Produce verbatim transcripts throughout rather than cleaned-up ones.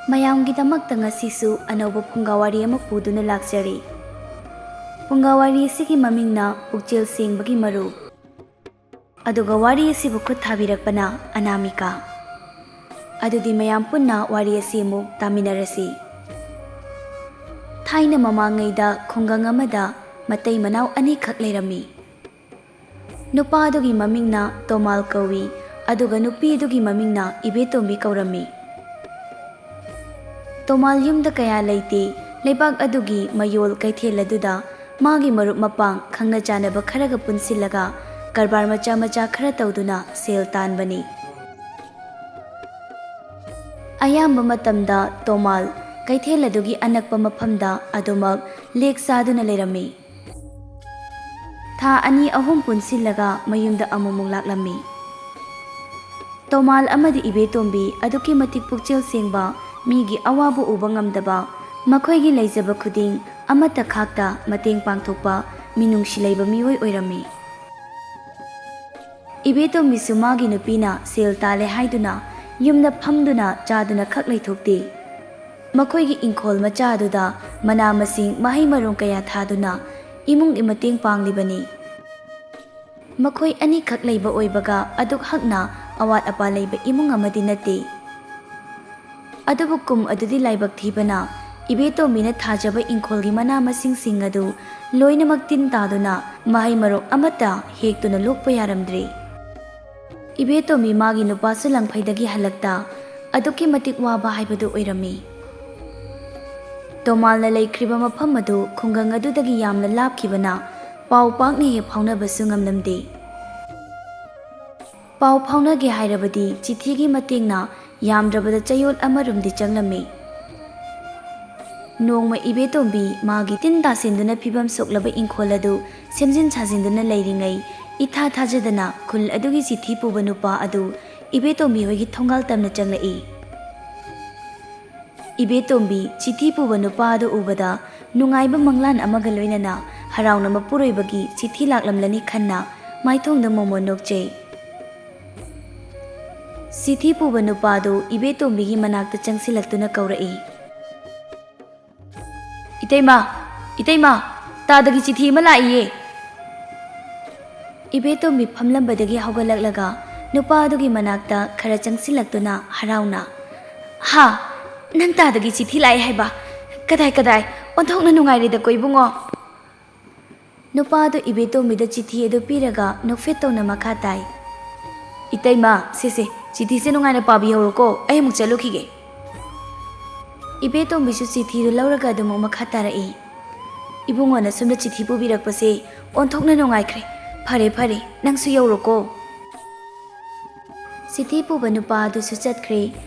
ꯃꯌꯥꯝꯒꯤꯗꯃꯛꯇ ꯉꯁꯤꯁꯨ ꯑꯅꯧꯕ ꯐꯨꯡꯒꯥꯋꯥꯔꯤ ꯑꯃ ꯄꯨꯗꯨꯅ ꯂꯥꯛꯆꯔꯤ꯫ ꯐꯨꯡꯒꯥꯋꯥꯔꯤ ꯑꯁꯤꯒꯤ ꯃꯃꯤꯡꯅ ꯄꯨꯛꯆꯦꯜ ꯁꯦꯡꯕꯒꯤ ꯃꯔꯨ꯫ ꯑꯗꯨꯒ ꯋꯥꯔꯤ ꯑꯁꯤꯕꯨ ꯈꯨꯠ ꯊꯥꯕꯤꯔꯛꯄꯅ ꯑꯅꯥꯃꯤꯀꯥ꯫ ꯑꯗꯨꯗꯤ ꯃꯌꯥꯝ ꯄꯨꯟꯅ ꯋꯥꯔꯤ ꯑꯁꯤ ꯑꯃꯨꯛ ꯇꯥꯃꯤꯟꯅꯔꯁꯤ꯫ ꯊꯥꯏꯅ ꯃꯃꯥꯡꯉꯩꯗ ꯈꯨꯡꯒꯪ ꯑꯃꯗ ꯃꯇꯩ ꯃꯅꯥꯎ ꯑꯅꯤꯈꯛ ꯂꯩꯔꯝꯃꯤ꯫ ꯅꯨꯄꯥ ꯑꯗꯨꯒꯤ ꯃꯃꯤꯡꯅ ꯇꯣꯃꯥꯜ ꯀꯧꯏ, ꯑꯗꯨꯒ ꯅꯨꯄꯤ ꯑꯗꯨꯒꯤ ꯃꯃꯤꯡꯅ ꯏꯕꯦꯇꯣꯝꯕꯤ ꯀꯧꯔꯝꯃꯤ꯫ ꯇꯣꯃꯥꯜ ꯌꯨꯝꯗ ꯀꯌꯥ ꯂꯩꯇꯦ꯫ ꯂꯩꯕꯥꯛ ꯑꯗꯨꯒꯤ ꯃꯌꯣꯜ ꯀꯩꯊꯦꯜ ꯑꯗꯨꯗ ꯃꯥꯒꯤ ꯃꯔꯨꯞ ꯃꯄꯥꯡ ꯈꯪꯅ ꯆꯥꯟꯅꯕ ꯈꯔꯒ ꯄꯨꯟꯁꯤꯜꯂꯒ ꯀꯔꯕꯥꯔ ꯃꯆꯥ ꯃꯆꯥ ꯈꯔ ꯇꯧꯗꯨꯅ ꯁꯦꯜ ꯇꯥꯟꯕꯅꯤ꯫ ꯑꯌꯥꯝꯕ ꯃꯇꯝꯗ ꯇꯣꯃꯥꯜ ꯀꯩꯊꯦꯜ ꯑꯗꯨꯒꯤ ꯑꯅꯛꯄ ꯃꯐꯝꯗ ꯑꯗꯨꯃꯛ ꯂꯦꯛ ꯆꯥꯗꯨꯅ ꯂꯩꯔꯝꯃꯤ꯫ ꯊꯥ ꯑꯅꯤ ꯑꯍꯨꯝ ꯄꯨꯟꯁꯤꯜꯂꯒ ꯃꯌꯨꯝꯗ ꯑꯃꯨꯛꯃꯨꯛ ꯂꯥꯛꯂꯝꯃꯤ꯫ ꯇꯣꯃꯥꯜ ꯑꯃꯗꯤ ꯏꯕꯦꯇꯣꯝꯕꯤ ꯑꯗꯨꯛꯀꯤ ꯃꯇꯤꯛ ꯄꯨꯛꯆꯦꯜ ꯁꯦꯡꯕ, ꯃꯤꯒꯤ ꯑꯋꯥꯕ ꯎꯕ ꯉꯝꯗꯕ, ꯃꯈꯣꯏꯒꯤ ꯂꯩꯖꯕ ꯈꯨꯗꯤꯡ ꯑꯃꯠꯇ ꯈꯥꯛꯇ ꯃꯇꯦꯡ ꯄꯥꯡꯊꯣꯛꯄ, ꯃꯤꯅꯨꯡꯁꯤ ꯂꯩꯕ ꯃꯤꯑꯣꯏ ꯑꯣꯏꯔꯝꯃꯤ꯫ ꯏꯕꯦꯇꯣꯝꯕꯤꯁꯨ ꯃꯥꯒꯤ ꯅꯨꯄꯤꯅ ꯁꯦꯜ ꯇꯥꯜꯂꯦ ꯍꯥꯏꯗꯨꯅ ꯌꯨꯝꯗ ꯐꯝꯗꯨꯅ ꯆꯥꯗꯨꯅ ꯈꯛ ꯂꯩꯊꯣꯛꯇꯦ꯫ ꯃꯈꯣꯏꯒꯤ ꯏꯪꯈꯣꯜ ꯃꯆꯥ ꯑꯗꯨꯗ ꯃꯅꯥ ꯃꯁꯤꯡ, ꯃꯍꯩ ꯃꯔꯣꯡ ꯀꯌꯥ ꯊꯥꯗꯨꯅ ꯏꯃꯨꯡꯒꯤ ꯃꯇꯦꯡ ꯄꯥꯡꯂꯤꯕꯅꯤ꯫ ꯃꯈꯣꯏ ꯑꯅꯤꯈꯛ ꯂꯩꯕ ꯑꯣꯏꯕꯒ ꯑꯗꯨꯛ ꯍꯛꯅ ꯑꯋꯥꯠ ꯑꯄꯥ ꯂꯩꯕ ꯏꯃꯨꯡ ꯑꯃꯗꯤ ꯅꯠꯇꯦ꯫ ꯑꯗꯨꯕꯨ ꯀꯨꯝ ꯑꯗꯨꯗꯤ ꯂꯥꯏꯕꯛ ꯊꯤꯕꯅ ꯏꯕꯦꯇꯣꯝꯕꯤꯅ ꯊꯥꯖꯕ ꯏꯪꯈꯣꯜꯒꯤ ꯃꯅꯥ ꯃꯁꯤꯡꯁꯤꯡ ꯑꯗꯨ ꯂꯣꯏꯅꯃꯛ ꯇꯤꯟ ꯇꯥꯗꯨꯅ ꯃꯍꯩ ꯃꯔꯣꯡ ꯑꯃꯠꯇ ꯍꯦꯛꯇꯨꯅ ꯂꯣꯛꯄ ꯌꯥꯔꯝꯗ꯭ꯔꯦ꯫ ꯏꯕꯦꯇꯣꯝꯕꯤ ꯃꯥꯒꯤ ꯅꯨꯄꯥꯁꯨ ꯂꯪꯐꯩꯗꯒꯤ ꯍꯜꯂꯛꯇ ꯑꯗꯨꯛꯀꯤ ꯃꯇꯤꯛ ꯋꯥꯕ ꯍꯥꯏꯕꯗꯨ ꯑꯣꯏꯔꯝꯃꯤ꯫ ꯇꯣꯃꯥꯜꯅ ꯂꯩꯈ꯭ꯔꯤꯕ ꯃꯐꯝ ꯑꯗꯨ ꯈꯨꯡꯒꯪ ꯑꯗꯨꯗꯒꯤ ꯌꯥꯝꯅ ꯂꯥꯞꯈꯤꯕꯅ ꯄꯥꯎ ꯄꯥꯛꯅ ꯍꯦꯛ ꯐꯥꯎꯅꯕꯁꯨ ꯉꯝꯂꯝꯗꯦ꯫ ꯄꯥꯎ ꯐꯥꯎꯅꯒꯦ ꯍꯥꯏꯔꯕꯗꯤ ꯆꯤꯊꯤꯒꯤ ꯃꯇꯦꯡꯅ ꯌꯥꯝꯗ꯭ꯔꯕꯗ ꯆꯌꯣꯜ ꯑꯃꯔꯣꯝꯗꯤ ꯆꯪꯂꯝꯃꯤ꯫ ꯅꯣꯡꯃ ꯏꯕꯦꯇꯣꯝꯕꯤ ꯃꯥꯒꯤ ꯇꯤꯟ ꯇꯥꯁꯤꯟꯗꯨꯅ ꯐꯤꯕꯝ ꯁꯣꯛꯂꯕ ꯏꯪꯈꯣꯜ ꯑꯗꯨ ꯁꯦꯝꯖꯤꯟ ꯁꯥꯖꯤꯟꯗꯨꯅ ꯂꯩꯔꯤꯉꯩ, ꯏꯊꯥ ꯊꯥꯖꯗꯅ ꯈꯨꯜ ꯑꯗꯨꯒꯤ ꯆꯤꯊꯤ ꯄꯨꯕ ꯅꯨꯄꯥ ꯑꯗꯨ ꯏꯕꯦꯇꯣꯝꯕꯤ ꯍꯣꯏꯒꯤ ꯊꯣꯡꯒꯥꯜ ꯇꯝꯅ ꯆꯪꯂꯛꯏ꯫ ꯏꯕꯦꯇꯣꯝꯕꯤ ꯆꯤꯊꯤ ꯄꯨꯕ ꯅꯨꯄꯥ ꯑꯗꯨ ꯎꯕꯗ ꯅꯨꯡꯉꯥꯏꯕ ꯃꯪꯂꯥꯟ ꯑꯃꯒ ꯂꯣꯏꯅꯅ ꯍꯔꯥꯎꯅ ꯃꯄꯨꯔꯣꯏꯕꯒꯤ ꯆꯤꯊꯤ ꯂꯥꯛꯂꯝꯂꯅꯤ ꯈꯟꯅ ꯃꯥꯏꯊꯣꯡꯗ ꯃꯣꯃꯣꯟ ꯅꯣꯛꯆꯩ꯫ ꯆꯤꯊꯤ ꯄꯨꯕ ꯅꯨꯄꯥꯗꯨ ꯏꯕꯦꯇꯣꯝꯕꯤꯒꯤ ꯃꯅꯥꯛꯇ ꯆꯪꯁꯤꯜꯂꯛꯇꯨꯅ ꯀꯧꯔꯛꯏ꯫ "ꯏꯇꯩꯃ, ꯏꯇꯩꯃ, ꯇꯥꯗꯒꯤ ꯆꯤꯊꯤ ꯑꯃ ꯂꯥꯛꯏꯌꯦ!" ꯏꯕꯦꯇꯣꯝꯕꯤ ꯐꯝꯂꯝꯕꯗꯒꯤ ꯍꯧꯒꯠꯂꯛꯂꯒ ꯅꯨꯄꯥ ꯑꯗꯨꯒꯤ ꯃꯅꯥꯛꯇ ꯈꯔ ꯆꯪꯁꯤꯜꯂꯛꯇꯨꯅ ꯍꯔꯥꯎꯅ, "ꯍꯥ? ꯅꯪ ꯇꯥꯗꯒꯤ ꯆꯤꯊꯤ ꯂꯥꯛꯑꯦ ꯍꯥꯏꯕ? ꯀꯗꯥꯏ ꯀꯗꯥꯏ? ꯑꯣꯟꯊꯣꯛꯅ ꯅꯨꯡꯉꯥꯏꯔꯦꯗꯀꯣ ꯏꯕꯨꯡꯉꯣ!" ꯅꯨꯄꯥ ꯑꯗꯨ ꯏꯕꯦꯇꯣꯝꯕꯤꯗ ꯆꯤꯊꯤ ꯑꯗꯨ ꯄꯤꯔꯒ ꯅꯣꯛꯐꯦꯠ ꯇꯧꯅ ꯃꯈꯥ ꯇꯥꯏ, "ꯏꯇꯩꯃ, ꯁꯦ ꯁꯦ, ꯆꯤꯊꯤꯁꯦ ꯅꯨꯡꯉꯥꯏꯅ ꯄꯥꯕꯤꯍꯧꯔꯣꯀꯣ, ꯑꯩ ꯑꯃꯨꯛ ꯆꯠꯂꯨꯈꯤꯒꯦ꯫" ꯏꯕꯦꯇꯣꯝꯕꯤꯁꯨ ꯆꯤꯊꯤꯗꯨ ꯂꯧꯔꯒ ꯑꯗꯨꯃꯛ ꯃꯈꯥ ꯇꯥꯔꯛꯏ, "ꯏꯕꯨꯡꯉꯣꯅ ꯁꯣꯝꯗ ꯆꯤꯊꯤ ꯄꯨꯕꯤꯔꯛꯄꯁꯦ ꯑꯣꯟꯊꯣꯛꯅ ꯅꯨꯡꯉꯥꯏꯈ꯭ꯔꯦ꯫ ꯐꯔꯦ ꯐꯔꯦ, ꯅꯪꯁꯨ ꯌꯧꯔꯣꯀꯣ꯫" ꯆꯤꯊꯤ ꯄꯨꯕ ꯅꯨꯄꯥ ꯑꯗꯨꯁꯨ ꯆꯠꯈ꯭ꯔꯦ꯫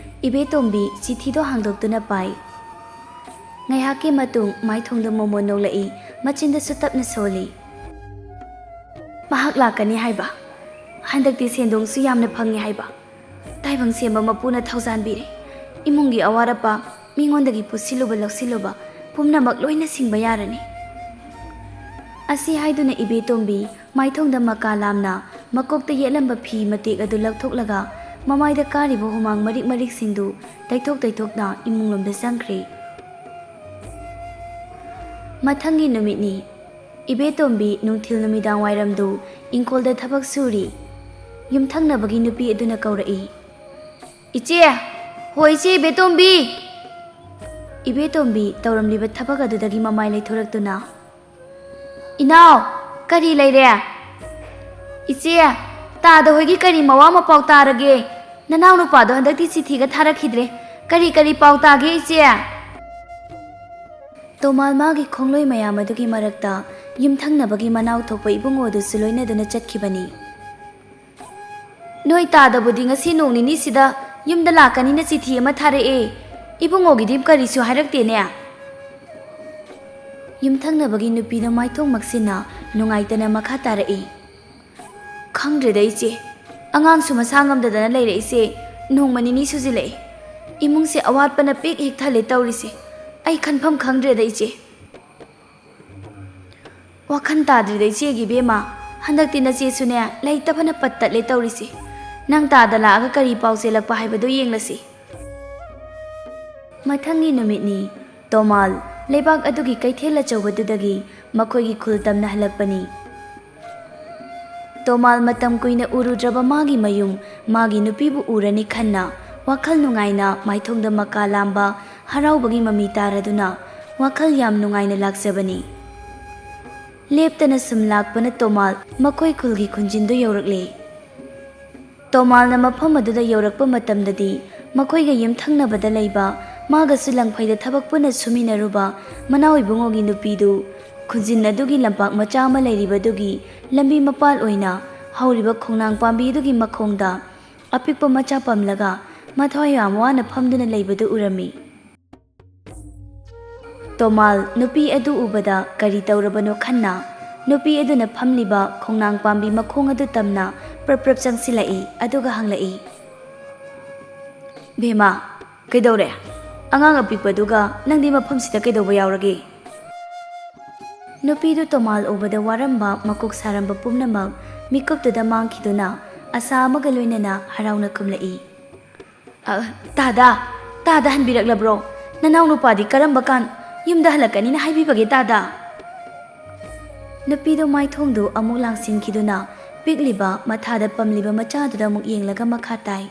ꯏꯕꯦꯇꯣꯝꯕꯤ ꯆꯤꯊꯤꯗꯣ ꯍꯥꯡꯗꯣꯛꯇꯨꯅ ꯄꯥꯏ꯫ ꯉꯥꯏꯍꯥꯛꯀꯤ ꯃꯇꯨꯡ ꯃꯥꯏꯊꯣꯡꯗ ꯃꯣꯃꯣꯟ ꯅꯣꯛꯂꯛꯏ, ꯃꯆꯤꯟꯗꯁꯨ ꯇꯞꯅ ꯁꯣꯜꯂꯤ꯫ "ꯃꯍꯥꯛ ꯂꯥꯛꯀꯅꯤ ꯍꯥꯏꯕ? ꯍꯟꯗꯛꯇꯤ ꯁꯦꯟꯗꯣꯡꯁꯨ ꯌꯥꯝꯅ ꯐꯪꯉꯤ ꯍꯥꯏꯕ? ꯇꯥꯏꯕꯪ ꯁꯦꯝꯕ ꯃꯄꯨꯅ ꯊꯧꯖꯥꯟꯕꯤꯔꯦ꯫ ꯏꯃꯨꯡꯒꯤ ꯑꯋꯥꯠ ꯑꯄꯥ, ꯃꯤꯉꯣꯟꯗꯒꯤ ꯄꯨꯁꯤꯜꯂꯨꯕ ꯂꯧꯁꯤꯜꯂꯨꯕ ꯄꯨꯝꯅꯃꯛ ꯂꯣꯏꯅ ꯁꯤꯡꯕ ꯌꯥꯔꯅꯤ꯫" ꯑꯁꯤ ꯍꯥꯏꯗꯨꯅ ꯏꯕꯦꯇꯣꯝꯕꯤ ꯃꯥꯏꯊꯣꯡꯗ ꯃꯀꯥ ꯂꯥꯝꯅ ꯃꯀꯣꯛꯇ ꯌꯦꯠꯂꯝꯕ ꯐꯤ ꯃꯇꯦꯛ ꯑꯗꯨ ꯂꯧꯊꯣꯛꯂꯒ ꯃꯃꯥꯏꯗ ꯀꯥꯔꯤꯕ ꯍꯨꯃꯥꯡ ꯃꯔꯤꯛ ꯃꯔꯤꯛꯁꯤꯡꯗꯨ ꯇꯩꯊꯣꯛ ꯇꯩꯊꯣꯛꯅ ꯏꯃꯨꯡꯂꯣꯝꯗ ꯆꯪꯈ꯭ꯔꯦ꯫ ꯃꯊꯪꯒꯤ ꯅꯨꯃꯤꯠꯅꯤ꯫ ꯏꯕꯦꯇꯣꯝꯕꯤ ꯅꯨꯡꯊꯤꯜ ꯅꯨꯃꯤꯗꯥꯡ ꯋꯥꯏꯔꯝꯗꯨ ꯏꯪꯈꯣꯜꯗ ꯊꯕꯛ ꯁꯨꯔꯤ꯫ ꯌꯨꯝꯊꯪꯅꯕꯒꯤ ꯅꯨꯄꯤ ꯑꯗꯨꯅ ꯀꯧꯔꯛꯏ, "ꯏꯆꯦ! ꯍꯣ ꯏꯆꯦ ꯏꯕꯦꯇꯣꯝꯕꯤ!" ꯏꯕꯦꯇꯣꯝꯕꯤ ꯇꯧꯔꯝꯂꯤꯕ ꯊꯕꯛ ꯑꯗꯨꯗꯒꯤ ꯃꯃꯥꯏ ꯂꯩꯊꯣꯔꯛꯇꯨꯅ, "ꯏꯅꯥꯎ, ꯀꯔꯤ ꯂꯩꯔꯦ?" "ꯏꯆꯦ, ꯇꯥꯗ ꯍꯣꯏꯒꯤ ꯀꯔꯤ ꯃꯋꯥ ꯃꯄꯥꯎ ꯇꯥꯔꯒꯦ? ꯅꯅꯥꯎ ꯅꯨꯄꯥꯗꯣ ꯍꯟꯗꯛꯇꯤ ꯆꯤꯊꯤꯒ ꯊꯥꯔꯛꯈꯤꯗ꯭ꯔꯦ꯫ ꯀꯔꯤ ꯀꯔꯤ ꯄꯥꯎ ꯇꯥꯒꯦ ꯏꯆꯦ?" ꯇꯣꯃꯥꯜ ꯃꯥꯒꯤ ꯈꯣꯡꯂꯣꯏ ꯃꯌꯥꯝ ꯑꯗꯨꯒꯤ ꯃꯔꯛꯇ ꯌꯨꯝꯊꯪꯅꯕꯒꯤ ꯃꯅꯥꯎ ꯊꯣꯛꯄ ꯏꯕꯨꯡꯉꯣꯗꯨꯁꯨ ꯂꯣꯏꯅꯗꯨꯅ ꯆꯠꯈꯤꯕꯅꯤ꯫ "ꯅꯣꯏ ꯇꯥꯗꯕꯨꯗꯤ ꯉꯁꯤ ꯅꯣꯡ ꯅꯤꯅꯤꯁꯤꯗ ꯌꯨꯝꯗ ꯂꯥꯛꯀꯅꯤꯅ ꯆꯤꯊꯤ ꯑꯃ ꯊꯥꯔꯛꯑꯦ꯫ ꯏꯕꯨꯡꯉꯣꯒꯤꯗꯤ ꯀꯔꯤꯁꯨ ꯍꯥꯏꯔꯛꯇꯦꯅꯦ?" ꯌꯨꯝꯊꯪꯅꯕꯒꯤ ꯅꯨꯄꯤꯗ ꯃꯥꯏꯊꯣꯡ ꯃꯛꯁꯤꯟꯅ ꯅꯨꯡꯉꯥꯏꯇꯅ ꯃꯈꯥ ꯇꯥꯔꯛꯏ꯫ "ꯈꯪꯗ꯭ꯔꯦꯗ ꯏꯆꯦ, ꯑꯉꯥꯡꯁꯨ ꯃꯁꯥ ꯉꯝꯗꯗꯅ ꯂꯩꯔꯛꯏꯁꯦ ꯅꯣꯡꯃ ꯅꯤꯅꯤ ꯁꯨꯖꯤꯜꯂꯛꯑꯦ꯫ ꯏꯃꯨꯡꯁꯦ ꯑꯋꯥꯠꯄꯅ ꯄꯤꯛ ꯍꯦꯛ ꯊꯜꯂꯦ ꯇꯧꯔꯤꯁꯦ꯫ ꯑꯩ ꯈꯟꯐꯝ ꯈꯪꯗ꯭ꯔꯦꯗ ꯏꯆꯦ꯫" "ꯋꯥꯈꯜ ꯇꯥꯗ꯭ꯔꯤꯗ ꯏꯆꯦꯒꯤ ꯏꯕꯦꯝꯃ, ꯍꯟꯗꯛꯇꯤ ꯅꯆꯦꯁꯨꯅꯦ ꯂꯩꯇꯕꯅ ꯄꯠ ꯇꯠꯂꯦ ꯇꯧꯔꯤꯁꯦ꯫ ꯅꯪ ꯇꯥꯗ ꯂꯥꯛꯑꯒ ꯀꯔꯤ ꯄꯥꯎ ꯆꯦꯜꯂꯛꯄ ꯍꯥꯏꯕꯗꯨ ꯌꯦꯡꯂꯁꯤ꯫ ꯃꯊꯪꯒꯤ ꯅꯨꯃꯤꯠꯅꯤ꯫ ꯇꯣꯃꯥꯜ ꯂꯩꯕꯥꯛ ꯑꯗꯨꯒꯤ ꯀꯩꯊꯦꯜ ꯑꯆꯧꯕꯗꯨꯗꯒꯤ ꯃꯈꯣꯏꯒꯤ ꯈꯨꯜ ꯇꯝꯅ ꯍꯜꯂꯛꯄꯅꯤ꯫ ꯇꯣꯃꯥꯜ ꯃꯇꯝ ꯀꯨꯏꯅ ꯎꯔꯨꯗ꯭ꯔꯕ ꯃꯥꯒꯤ ꯃꯌꯨꯝ, ꯃꯥꯒꯤ ꯅꯨꯄꯤꯕꯨ ꯎꯔꯅꯤ ꯈꯟꯅ ꯋꯥꯈꯜ ꯅꯨꯡꯉꯥꯏꯅ ꯃꯥꯏꯊꯣꯡꯗ ꯃꯀꯥ ꯂꯥꯝꯕ ꯍꯔꯥꯎꯕꯒꯤ ꯃꯃꯤ ꯇꯥꯔꯗꯨꯅ ꯋꯥꯈꯜ ꯌꯥꯝ ꯅꯨꯡꯉꯥꯏꯅ ꯂꯥꯛꯆꯕꯅꯤ꯫ ꯂꯦꯞꯇꯅ ꯁꯨꯝ ꯂꯥꯛꯄꯅ ꯇꯣꯃꯥꯜ ꯃꯈꯣꯏ ꯈꯨꯜꯒꯤ ꯈꯨꯟꯖꯤꯟꯗꯨ ꯌꯧꯔꯛꯂꯦ꯫ ꯇꯣꯃꯥꯜꯅ ꯃꯐꯝ ꯑꯗꯨꯗ ꯌꯧꯔꯛꯄ ꯃꯇꯝꯗꯗꯤ ꯃꯈꯣꯏꯒ ꯌꯨꯝꯊꯪꯅꯕꯗ ꯂꯩꯕ, ꯃꯥꯒꯁꯨ ꯂꯪꯐꯩꯗ ꯊꯕꯛ ꯄꯨꯟꯅ ꯁꯨꯃꯤꯟꯅꯔꯨꯕ ꯃꯅꯥꯎ ꯏꯕꯨꯡꯉꯣꯒꯤ ꯅꯨꯄꯤꯗꯨ ꯈꯨꯟꯖꯤꯟ ꯑꯗꯨꯒꯤ ꯂꯝꯄꯥꯛ ꯃꯆꯥ ꯑꯃ ꯂꯩꯔꯤꯕꯗꯨꯒꯤ ꯂꯝꯕꯤ ꯃꯄꯥꯜ ꯑꯣꯏꯅ ꯍꯧꯔꯤꯕ ꯈꯣꯡꯅꯥꯡ ꯄꯥꯝꯕꯤ ꯑꯗꯨꯒꯤ ꯃꯈꯣꯡꯗ ꯑꯄꯤꯛꯄ ꯃꯆꯥ ꯄꯝꯂꯒ ꯃꯊ꯭ꯋꯥꯏ ꯌꯥꯝ ꯋꯥꯅ ꯐꯝꯗꯨꯅ ꯂꯩꯕꯗꯨ ꯎꯔꯝꯃꯤ꯫ ꯇꯣꯃꯥꯜ ꯅꯨꯄꯤ ꯑꯗꯨ ꯎꯕꯗ ꯀꯔꯤ ꯇꯧꯔꯕꯅꯣ ꯈꯟꯅ ꯅꯨꯄꯤ ꯑꯗꯨꯅ ꯐꯝꯂꯤꯕ ꯈꯣꯡꯅꯥꯡ ꯄꯥꯝꯕꯤ ꯃꯈꯣꯡ ꯑꯗꯨ ꯇꯝꯅ ꯄ꯭ꯔꯞ ꯄ꯭ꯔꯞ ꯆꯪꯁꯤꯜꯂꯛꯏ, ꯑꯗꯨꯒ ꯍꯪꯂꯛꯏ, "ꯚꯦꯃꯥ, ꯀꯩꯗꯧꯔꯦ? ꯑꯉꯥꯡ ꯑꯄꯤꯛꯄꯗꯨꯒ ꯅꯪꯗꯤ ꯃꯐꯝꯁꯤꯗ ꯀꯩꯗꯧꯕ ꯌꯥꯎꯔꯒꯦ?" ꯅꯨꯄꯤꯗꯨ ꯇꯣꯃꯥꯜ ꯎꯕꯗ ꯋꯥꯔꯝꯕ, ꯃꯀꯣꯛ ꯁꯥꯔꯝꯕ ꯄꯨꯝꯅꯃꯛ ꯃꯤꯀꯨꯞꯇꯨꯗ ꯃꯥꯡꯈꯤꯗꯨꯅ ꯑꯁꯥ ꯑꯃꯒ ꯂꯣꯏꯅꯅ ꯍꯔꯥꯎꯅ ꯈꯨꯝꯂꯛꯏ, "ꯑ, ꯇꯥꯗ, ꯇꯥꯗ ꯍꯟꯕꯤꯔꯛꯂꯕ꯭ꯔꯣ? ꯅꯅꯥꯎ ꯅꯨꯄꯥꯗꯤ ꯀꯔꯝꯕ ꯀꯥꯟ ꯌꯨꯝꯗ ꯍꯜꯂꯛꯀꯅꯤꯅ ꯍꯥꯏꯕꯤꯕꯒꯦ, ꯇꯥꯗ?" ꯅꯨꯄꯤꯗꯨ ꯃꯥꯏꯊꯣꯡꯗꯨ ꯑꯃꯨꯛ ꯂꯥꯡꯁꯤꯟꯈꯤꯗꯨꯅ ꯄꯤꯛꯂꯤꯕ ꯃꯊꯥꯗ ꯄꯝꯂꯤꯕ ꯃꯆꯥꯗꯨꯗ ꯑꯃꯨꯛ ꯌꯦꯡꯂꯒ ꯃꯈꯥ ꯇꯥꯏ,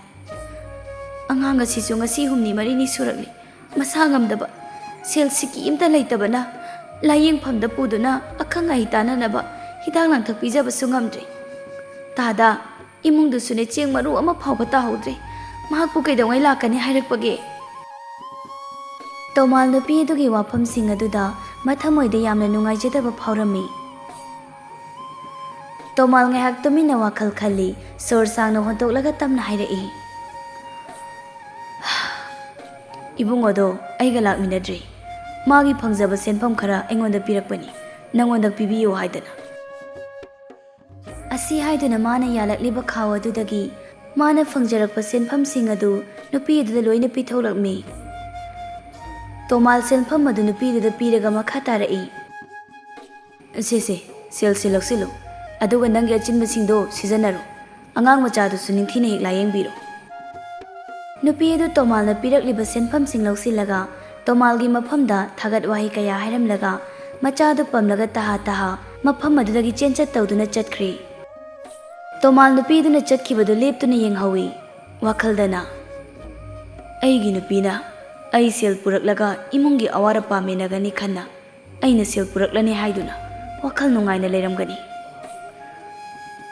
"ꯑꯉꯥꯡ ꯑꯁꯤꯁꯨ ꯉꯁꯤ ꯍꯨꯝꯅꯤ ꯃꯔꯤꯅꯤ ꯁꯨꯔꯛꯂꯤ ꯃꯁꯥ ꯉꯝꯗꯕ꯫ ꯁꯦꯜ ꯁꯤꯀꯤ ꯑꯃꯇ ꯂꯩꯇꯕꯅ ꯂꯥꯏꯌꯦꯡꯐꯝꯗ ꯄꯨꯗꯨꯅ ꯑꯈꯪ ꯑꯍꯩ ꯇꯥꯟꯅꯅꯕ ꯍꯤꯗꯥꯛ ꯂꯥꯡꯊꯛ ꯄꯤꯖꯕꯁꯨ ꯉꯝꯗ꯭ꯔꯦ꯫ ꯇꯥꯗ, ꯏꯃꯨꯡꯗꯨꯁꯨꯅꯦ ꯆꯦꯡ ꯃꯔꯨ ꯑꯃ ꯐꯥꯎꯕ ꯇꯥꯍꯧꯗ꯭ꯔꯦ꯫ ꯃꯍꯥꯛꯄꯨ ꯀꯩꯗꯧꯉꯩ ꯂꯥꯛꯀꯅꯤ ꯍꯥꯏꯔꯛꯄꯒꯦ?" ꯇꯣꯃꯥꯜ ꯅꯨꯄꯤ ꯑꯗꯨꯒꯤ ꯋꯥꯐꯝꯁꯤꯡ ꯑꯗꯨꯗ ꯃꯊꯃꯣꯏꯗ ꯌꯥꯝꯅ ꯅꯨꯡꯉꯥꯏꯖꯗꯕ ꯐꯥꯎꯔꯝꯃꯤ꯫ ꯇꯣꯃꯥꯜ ꯉꯥꯏꯍꯥꯛ ꯇꯨꯃꯤꯟꯅ ꯋꯥꯈꯜ ꯈꯜꯂꯤ, ꯁꯣꯔ ꯁꯥꯡꯅ ꯍꯣꯟꯇꯣꯛꯂꯒ ꯇꯞꯅ ꯍꯥꯏꯔꯛꯏ, "ꯏꯕꯨꯡꯉꯣꯗꯣ ꯑꯩꯒ ꯂꯥꯛꯃꯤꯟꯅꯗ꯭ꯔꯤ꯫ ꯃꯥꯒꯤ ꯐꯪꯖꯕ ꯁꯦꯟꯐꯝ ꯈꯔ ꯑꯩꯉꯣꯟꯗ ꯄꯤꯔꯛꯄꯅꯤ, ꯅꯪꯉꯣꯟꯗ ꯄꯤꯕꯤꯌꯨ ꯍꯥꯏꯗꯅ꯫" ꯑꯁꯤ ꯍꯥꯏꯗꯨꯅ ꯃꯥꯅ ꯌꯥꯜꯂꯛꯂꯤꯕ ꯈꯥꯎ ꯑꯗꯨꯗꯒꯤ ꯃꯥꯅ ꯐꯪꯖꯔꯛꯄ ꯁꯦꯟꯐꯝꯁꯤꯡ ꯑꯗꯨ ꯅꯨꯄꯤ ꯑꯗꯨꯗ ꯂꯣꯏꯅ ꯄꯤꯊꯣꯛꯂꯛꯃꯤ꯫ ꯇꯣꯃꯥꯜ ꯁꯦꯟꯐꯝ ꯑꯗꯨ ꯅꯨꯄꯤꯗꯨꯗ ꯄꯤꯔꯒ ꯃꯈꯥ ꯇꯥꯔꯛꯏ, "ꯁꯦ, ꯁꯦ, ꯁꯦꯜꯁꯦ ꯂꯧꯁꯤꯜꯂꯨ, ꯑꯗꯨꯒ ꯅꯪꯒꯤ ꯑꯆꯤꯟꯕꯁꯤꯡꯗꯣ ꯁꯤꯖꯤꯟꯅꯔꯣ꯫ ꯑꯉꯥꯡ ꯃꯆꯥꯗꯨꯁꯨ ꯅꯤꯡꯊꯤꯅ ꯍꯦꯛ ꯂꯥꯌꯦꯡꯕꯤꯔꯣ꯫ ꯅꯨꯄꯤ ꯑꯗꯨ ꯇꯣꯃꯥꯜꯅ ꯄꯤꯔꯛꯂꯤꯕ ꯁꯦꯟꯐꯝꯁꯤꯡ ꯂꯧꯁꯤꯜꯂꯒ ꯇꯣꯃꯥꯜꯒꯤ ꯃꯐꯝꯗ ꯊꯥꯒꯠ ꯋꯥꯍꯩ ꯀꯌꯥ ꯍꯥꯏꯔꯝꯂꯒ ꯃꯆꯥꯗꯨ ꯄꯝꯂꯒ ꯇꯍꯥ ꯇꯍꯥ ꯃꯐꯝ ꯑꯗꯨꯗꯒꯤ ꯆꯦꯟꯆꯠ ꯇꯧꯗꯨꯅ ꯆꯠꯈ꯭ꯔꯦ꯫ ꯇꯣꯃꯥꯜ ꯅꯨꯄꯤꯗꯨꯅ ꯆꯠꯈꯤꯕꯗꯨ ꯂꯦꯞꯇꯨꯅ ꯌꯦꯡꯍꯧꯏ꯫ ꯋꯥꯈꯜꯗꯅ, "ꯑꯩꯒꯤ ꯅꯨꯄꯤꯅ ꯑꯩ ꯁꯦꯜ ꯄꯨꯔꯛꯂꯒ ꯏꯃꯨꯡꯒꯤ ꯑꯋꯥꯠ ꯑꯄꯥ ꯃꯦꯟꯅꯒꯅꯤ ꯈꯟꯅ ꯑꯩꯅ ꯁꯦꯜ ꯄꯨꯔꯛꯂꯅꯤ ꯍꯥꯏꯗꯨꯅ ꯋꯥꯈꯜ ꯅꯨꯡꯉꯥꯏꯅ ꯂꯩꯔꯝꯒꯅꯤ꯫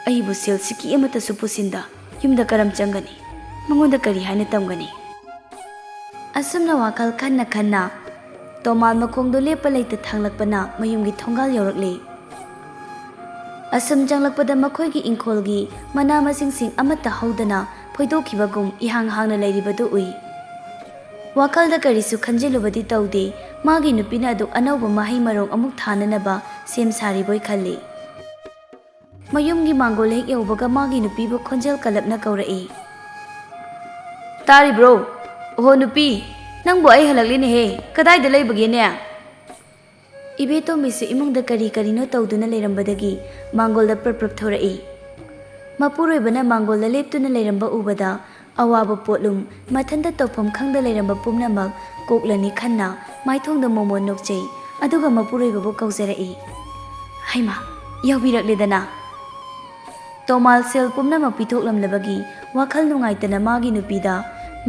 ꯑꯩꯕꯨ ꯁꯦꯜ ꯁꯤꯀꯤ ꯑꯃꯠꯇꯁꯨ ꯄꯨꯁꯤꯟꯗ ꯌꯨꯝꯗ ꯀꯔꯝ ꯆꯪꯒꯅꯤ? ꯃꯉꯣꯟꯗ ꯀꯔꯤ ꯍꯥꯏꯅ ꯇꯝꯒꯅꯤ?" ꯑꯁꯨꯝꯅ ꯋꯥꯈꯜ ꯈꯟꯅ ꯈꯟꯅ ꯇꯣꯃꯥꯜ ꯃꯈꯣꯡꯗꯣ ꯂꯦꯞꯄ ꯂꯩꯇ ꯊꯥꯡꯂꯛꯄꯅ ꯃꯌꯨꯝꯒꯤ ꯊꯣꯡꯒꯥꯜ ꯌꯧꯔꯛꯂꯦ꯫ ꯑꯁꯨꯝ ꯆꯪꯂꯛꯄꯗ ꯃꯈꯣꯏꯒꯤ ꯏꯪꯈꯣꯜꯒꯤ ꯃꯅꯥ ꯃꯁꯤꯡꯁꯤꯡ ꯑꯃꯠꯇ ꯍꯧꯗꯅ ꯐꯣꯏꯗꯣꯛꯈꯤꯕꯒꯨꯝ ꯏꯍꯥꯡ ꯍꯥꯡꯅ ꯂꯩꯔꯤꯕꯗꯨ ꯎꯏ꯫ ꯋꯥꯈꯜꯗ ꯀꯔꯤꯁꯨ ꯈꯟꯖꯤꯜꯂꯨꯕꯗꯤ ꯇꯧꯗꯦ꯫ ꯃꯥꯒꯤ ꯅꯨꯄꯤꯅ ꯑꯗꯨꯛ ꯑꯅꯧꯕ ꯃꯍꯩ ꯃꯔꯣꯡ ꯑꯃꯨꯛ ꯊꯥꯅꯅꯕ ꯁꯦꯝ ꯁꯥꯔꯤꯕꯣꯏ ꯈꯜꯂꯤ꯫ ꯃꯌꯨꯝꯒꯤ ꯃꯥꯡꯒꯣꯜ ꯍꯦꯛ ꯌꯧꯕꯒ ꯃꯥꯒꯤ ꯅꯨꯄꯤꯕꯨ ꯈꯣꯟꯖꯦꯜ ꯀꯜꯂꯞꯅ ꯀꯧꯔꯛꯏ꯫ "ꯇꯥꯔꯤꯕ꯭ꯔꯣ? ꯑꯣꯍꯣ ꯅꯨꯄꯤ, ꯅꯪꯕꯨ ꯑꯩ ꯍꯜꯂꯛꯂꯤꯅꯦꯍꯦ, ꯀꯗꯥꯏꯗ ꯂꯩꯕꯒꯦꯅꯦ?" ꯏꯕꯦꯇꯣꯝꯕꯤꯁꯨ ꯏꯃꯨꯡꯗ ꯀꯔꯤ ꯀꯔꯤꯅꯣ ꯇꯧꯗꯨꯅ ꯂꯩꯔꯝꯕꯗꯒꯤ ꯃꯥꯡꯒꯣꯜꯗ ꯄ꯭ꯔꯞ ꯄ꯭ꯔꯞ ꯊꯣꯔꯛꯏ꯫ ꯃꯄꯨꯔꯣꯏꯕꯅ ꯃꯥꯡꯒꯣꯜꯗ ꯂꯦꯞꯇꯨꯅ ꯂꯩꯔꯝꯕ ꯎꯕꯗ ꯑꯋꯥꯕ ꯄꯣꯠꯂꯨꯝ, ꯃꯊꯟꯇ ꯇꯧꯐꯝ ꯈꯪꯗ ꯂꯩꯔꯝꯕ ꯄꯨꯝꯅꯃꯛ ꯀꯣꯛꯂꯅꯤ ꯈꯟꯅ ꯃꯥꯏꯊꯣꯡꯗ ꯃꯣꯃꯣꯟ ꯅꯣꯛꯆꯩ, ꯑꯗꯨꯒ ꯃꯄꯨꯔꯣꯏꯕꯕꯨ ꯀꯧꯖꯔꯛꯏ꯫ "ꯍꯩꯃꯥ, ꯌꯧꯕꯤꯔꯛꯂꯦꯗꯅ!" ꯇꯣꯃꯥꯜ ꯁꯦꯜ ꯄꯨꯝꯅꯃꯛ ꯄꯤꯊꯣꯛꯂꯝꯂꯕꯒꯤ ꯋꯥꯈꯜ ꯅꯨꯡꯉꯥꯏꯇꯅ ꯃꯥꯒꯤ ꯅꯨꯄꯤꯗ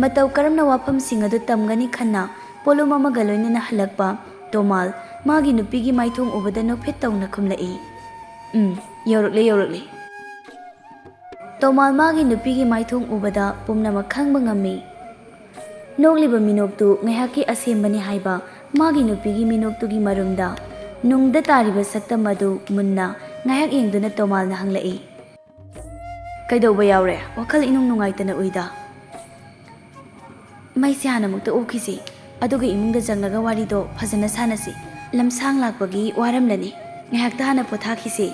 ꯃꯇꯧ ꯀꯔꯝꯅ ꯋꯥꯐꯝꯁꯤꯡ ꯑꯗꯨ ꯇꯝꯒꯅꯤ ꯈꯟꯅ ꯄꯣꯠꯂꯨꯝ ꯑꯃꯒ ꯂꯣꯏꯅꯅ ꯍꯜꯂꯛꯄ ꯇꯣꯃꯥꯜ ꯃꯥꯒꯤ ꯅꯨꯄꯤꯒꯤ ꯃꯥꯏꯊꯣꯡ ꯎꯕꯗ ꯅꯣꯛꯐꯦꯠ ꯇꯧꯅ ꯈꯨꯝꯂꯛꯏ꯫ "ꯎꯝ, ꯌꯧꯔꯛꯂꯦ, ꯌꯧꯔꯛꯂꯦ꯫" ꯇꯣꯃꯥꯜ ꯃꯥꯒꯤ ꯅꯨꯄꯤꯒꯤ ꯃꯥꯏꯊꯣꯡ ꯎꯕꯗ ꯄꯨꯝꯅꯃꯛ ꯈꯪꯕ ꯉꯝꯃꯤ꯫ ꯅꯣꯛꯂꯤꯕ ꯃꯤꯅꯣꯛꯇꯨ ꯉꯥꯏꯍꯥꯛꯀꯤ ꯑꯁꯦꯡꯕꯅꯤ ꯍꯥꯏꯕ ꯃꯥꯒꯤ ꯅꯨꯄꯤꯒꯤ ꯃꯤꯅꯣꯛꯇꯨꯒꯤ ꯃꯔꯨꯝꯗ ꯅꯨꯡꯗ ꯇꯥꯔꯤꯕ ꯁꯛꯇꯝ ꯑꯗꯨ ꯃꯨꯟꯅ ꯉꯥꯏꯍꯥꯛ ꯌꯦꯡꯗꯨꯅ ꯇꯣꯃꯥꯜꯅ ꯍꯪꯂꯛꯏ꯫ "ꯀꯩꯗꯧꯕ ꯌꯥꯎꯔꯦ? ꯋꯥꯈꯜ ꯏꯅꯨꯡ ꯅꯨꯡꯉꯥꯏꯇꯅ ꯎꯏꯗ꯫" "ꯃꯩꯁꯦ ꯍꯥꯟꯅ ꯑꯃꯨꯛꯇ ꯑꯣꯛꯈꯤꯁꯤ, ꯑꯗꯨꯒ ꯏꯃꯨꯡꯗ ꯆꯪꯂꯒ ꯋꯥꯔꯤꯗꯣ ꯐꯖꯅ ꯁꯥꯟꯅꯁꯤ꯫ ꯂꯝꯁꯥꯡ ꯂꯥꯛꯄꯒꯤ ꯋꯥꯔꯝꯂꯅꯤ꯫ ꯉꯥꯏꯍꯥꯛꯇ ꯍꯥꯟꯅ ꯄꯣꯊꯥꯈꯤꯁꯤ꯫"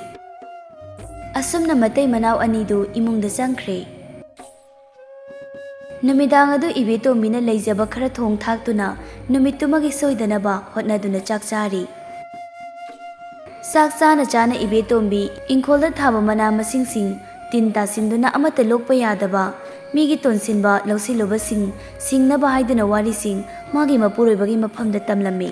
ꯑꯁꯨꯝꯅ ꯃꯇꯩ ꯃꯅꯥꯎ ꯑꯅꯤꯗꯨ ꯏꯃꯨꯡꯗ ꯆꯪꯈ꯭ꯔꯦ꯫ ꯅꯨꯃꯤꯗꯥꯡ ꯑꯗꯨ ꯏꯕꯦꯇꯣꯝꯕꯤꯅ ꯂꯩꯖꯕ ꯈꯔ ꯊꯣꯡ ꯊꯥꯛꯇꯨꯅ ꯅꯨꯃꯤꯠꯇꯨꯃꯒꯤ ꯁꯣꯏꯗꯅꯕ ꯍꯣꯠꯅꯗꯨꯅ ꯆꯥꯛ ꯆꯥꯔꯤ꯫ ꯆꯥꯛ ꯆꯥꯅ ꯆꯥꯅ ꯏꯕꯦꯇꯣꯝꯕꯤ ꯏꯪꯈꯣꯜꯗ ꯊꯥꯕ ꯃꯅꯥ ꯃꯁꯤꯡꯁꯤꯡ ꯇꯤꯟ ꯇꯥꯁꯤꯟꯗꯨꯅ ꯑꯃꯠꯇ ꯂꯣꯛꯄ ꯌꯥꯗꯕ, ꯃꯤꯒꯤ ꯇꯣꯟꯁꯤꯟꯕ ꯂꯧꯁꯤꯜꯂꯨꯕꯁꯤꯡ ꯁꯤꯡꯅꯕ ꯍꯥꯏꯗꯨꯅ ꯋꯥꯔꯤꯁꯤꯡ ꯃꯥꯒꯤ ꯃꯄꯨꯔꯣꯏꯕꯒꯤ ꯃꯐꯝꯗ ꯇꯝꯂꯝꯃꯤ꯫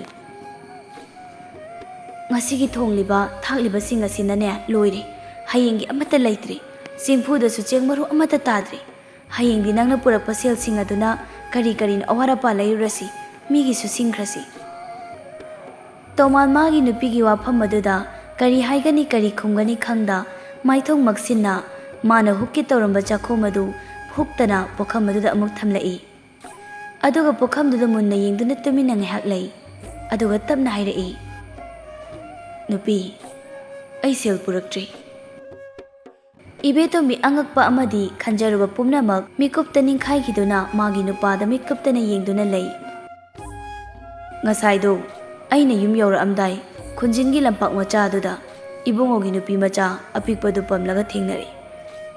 "ꯉꯁꯤꯒꯤ ꯊꯣꯡꯂꯤꯕ ꯊꯥꯛꯂꯤꯕꯁꯤꯡ ꯑꯁꯤꯅꯅꯦ ꯂꯣꯏꯔꯦ꯫ ꯍꯌꯦꯡꯒꯤ ꯑꯃꯠꯇ ꯂꯩꯇ꯭ꯔꯦ꯫ ꯆꯦꯡꯐꯨꯗꯁꯨ ꯆꯦꯡ ꯃꯔꯨ ꯑꯃꯠꯇ ꯇꯥꯗ꯭ꯔꯦ꯫ ꯍꯌꯦꯡꯗꯤ ꯅꯪꯅ ꯄꯨꯔꯛꯄ ꯁꯦꯜꯁꯤꯡ ꯑꯗꯨꯅ ꯀꯔꯤ ꯀꯔꯤꯅꯣ ꯑꯋꯥꯠ ꯑꯄꯥ ꯂꯩꯔꯨꯔꯁꯤ, ꯃꯤꯒꯤꯁꯨ ꯁꯤꯡꯈ꯭ꯔꯁꯤ꯫" ꯇꯣꯃꯥꯜ ꯃꯥꯒꯤ ꯅꯨꯄꯤꯒꯤ ꯋꯥꯐꯝ ꯑꯗꯨꯗ ꯀꯔꯤ ꯍꯥꯏꯒꯅꯤ ꯀꯔꯤ ꯈꯨꯝꯒꯅꯤ ꯈꯪꯗ, ꯃꯥꯏꯊꯣꯡ ꯃꯛꯁꯤꯟꯅ ꯃꯥꯅ ꯍꯨꯛꯀꯦ ꯇꯧꯔꯝꯕ ꯆꯥꯛꯈꯣꯝ ꯑꯗꯨ ꯍꯨꯛꯇꯅ ꯄꯨꯈꯝ ꯑꯗꯨꯗ ꯑꯃꯨꯛ ꯊꯝꯂꯛꯏ꯫ ꯑꯗꯨꯒ ꯄꯨꯈꯝꯗꯨꯗ ꯃꯨꯟꯅ ꯌꯦꯡꯗꯨꯅ ꯇꯨꯃꯤꯟꯅ ꯉꯥꯏꯍꯥꯛ ꯂꯩ꯫ ꯑꯗꯨꯒ ꯇꯞꯅ ꯍꯥꯏꯔꯛꯏ, "ꯅꯨꯄꯤ, ꯑꯩ ꯁꯦꯜ ꯄꯨꯔꯛꯇ꯭ꯔꯤ꯫" ꯏꯕꯦꯇꯣꯝꯕꯤ ꯑꯉꯛꯄ ꯑꯃꯗꯤ ꯈꯟꯖꯔꯨꯕ ꯄꯨꯝꯅꯃꯛ ꯃꯤꯀꯨꯞꯇ ꯅꯤꯡꯈꯥꯏꯈꯤꯗꯨꯅ ꯃꯥꯒꯤ ꯅꯨꯄꯥꯗ ꯃꯤꯀꯨꯞꯇꯅ ꯌꯦꯡꯗꯨꯅ ꯂꯩ꯫ "ꯉꯁꯥꯏꯗꯣ ꯑꯩꯅ ꯌꯨꯝ ꯌꯧꯔꯛꯑꯝꯗꯥꯏ ꯈꯨꯟꯖꯤꯟꯒꯤ ꯂꯝꯄꯥꯛ ꯃꯆꯥꯗꯨꯗ ꯏꯕꯨꯡꯉꯣꯒꯤ ꯅꯨꯄꯤ ꯃꯆꯥ ꯑꯄꯤꯛꯄꯗꯨ ꯄꯝꯂꯒ ꯊꯦꯡꯅꯔꯦ꯫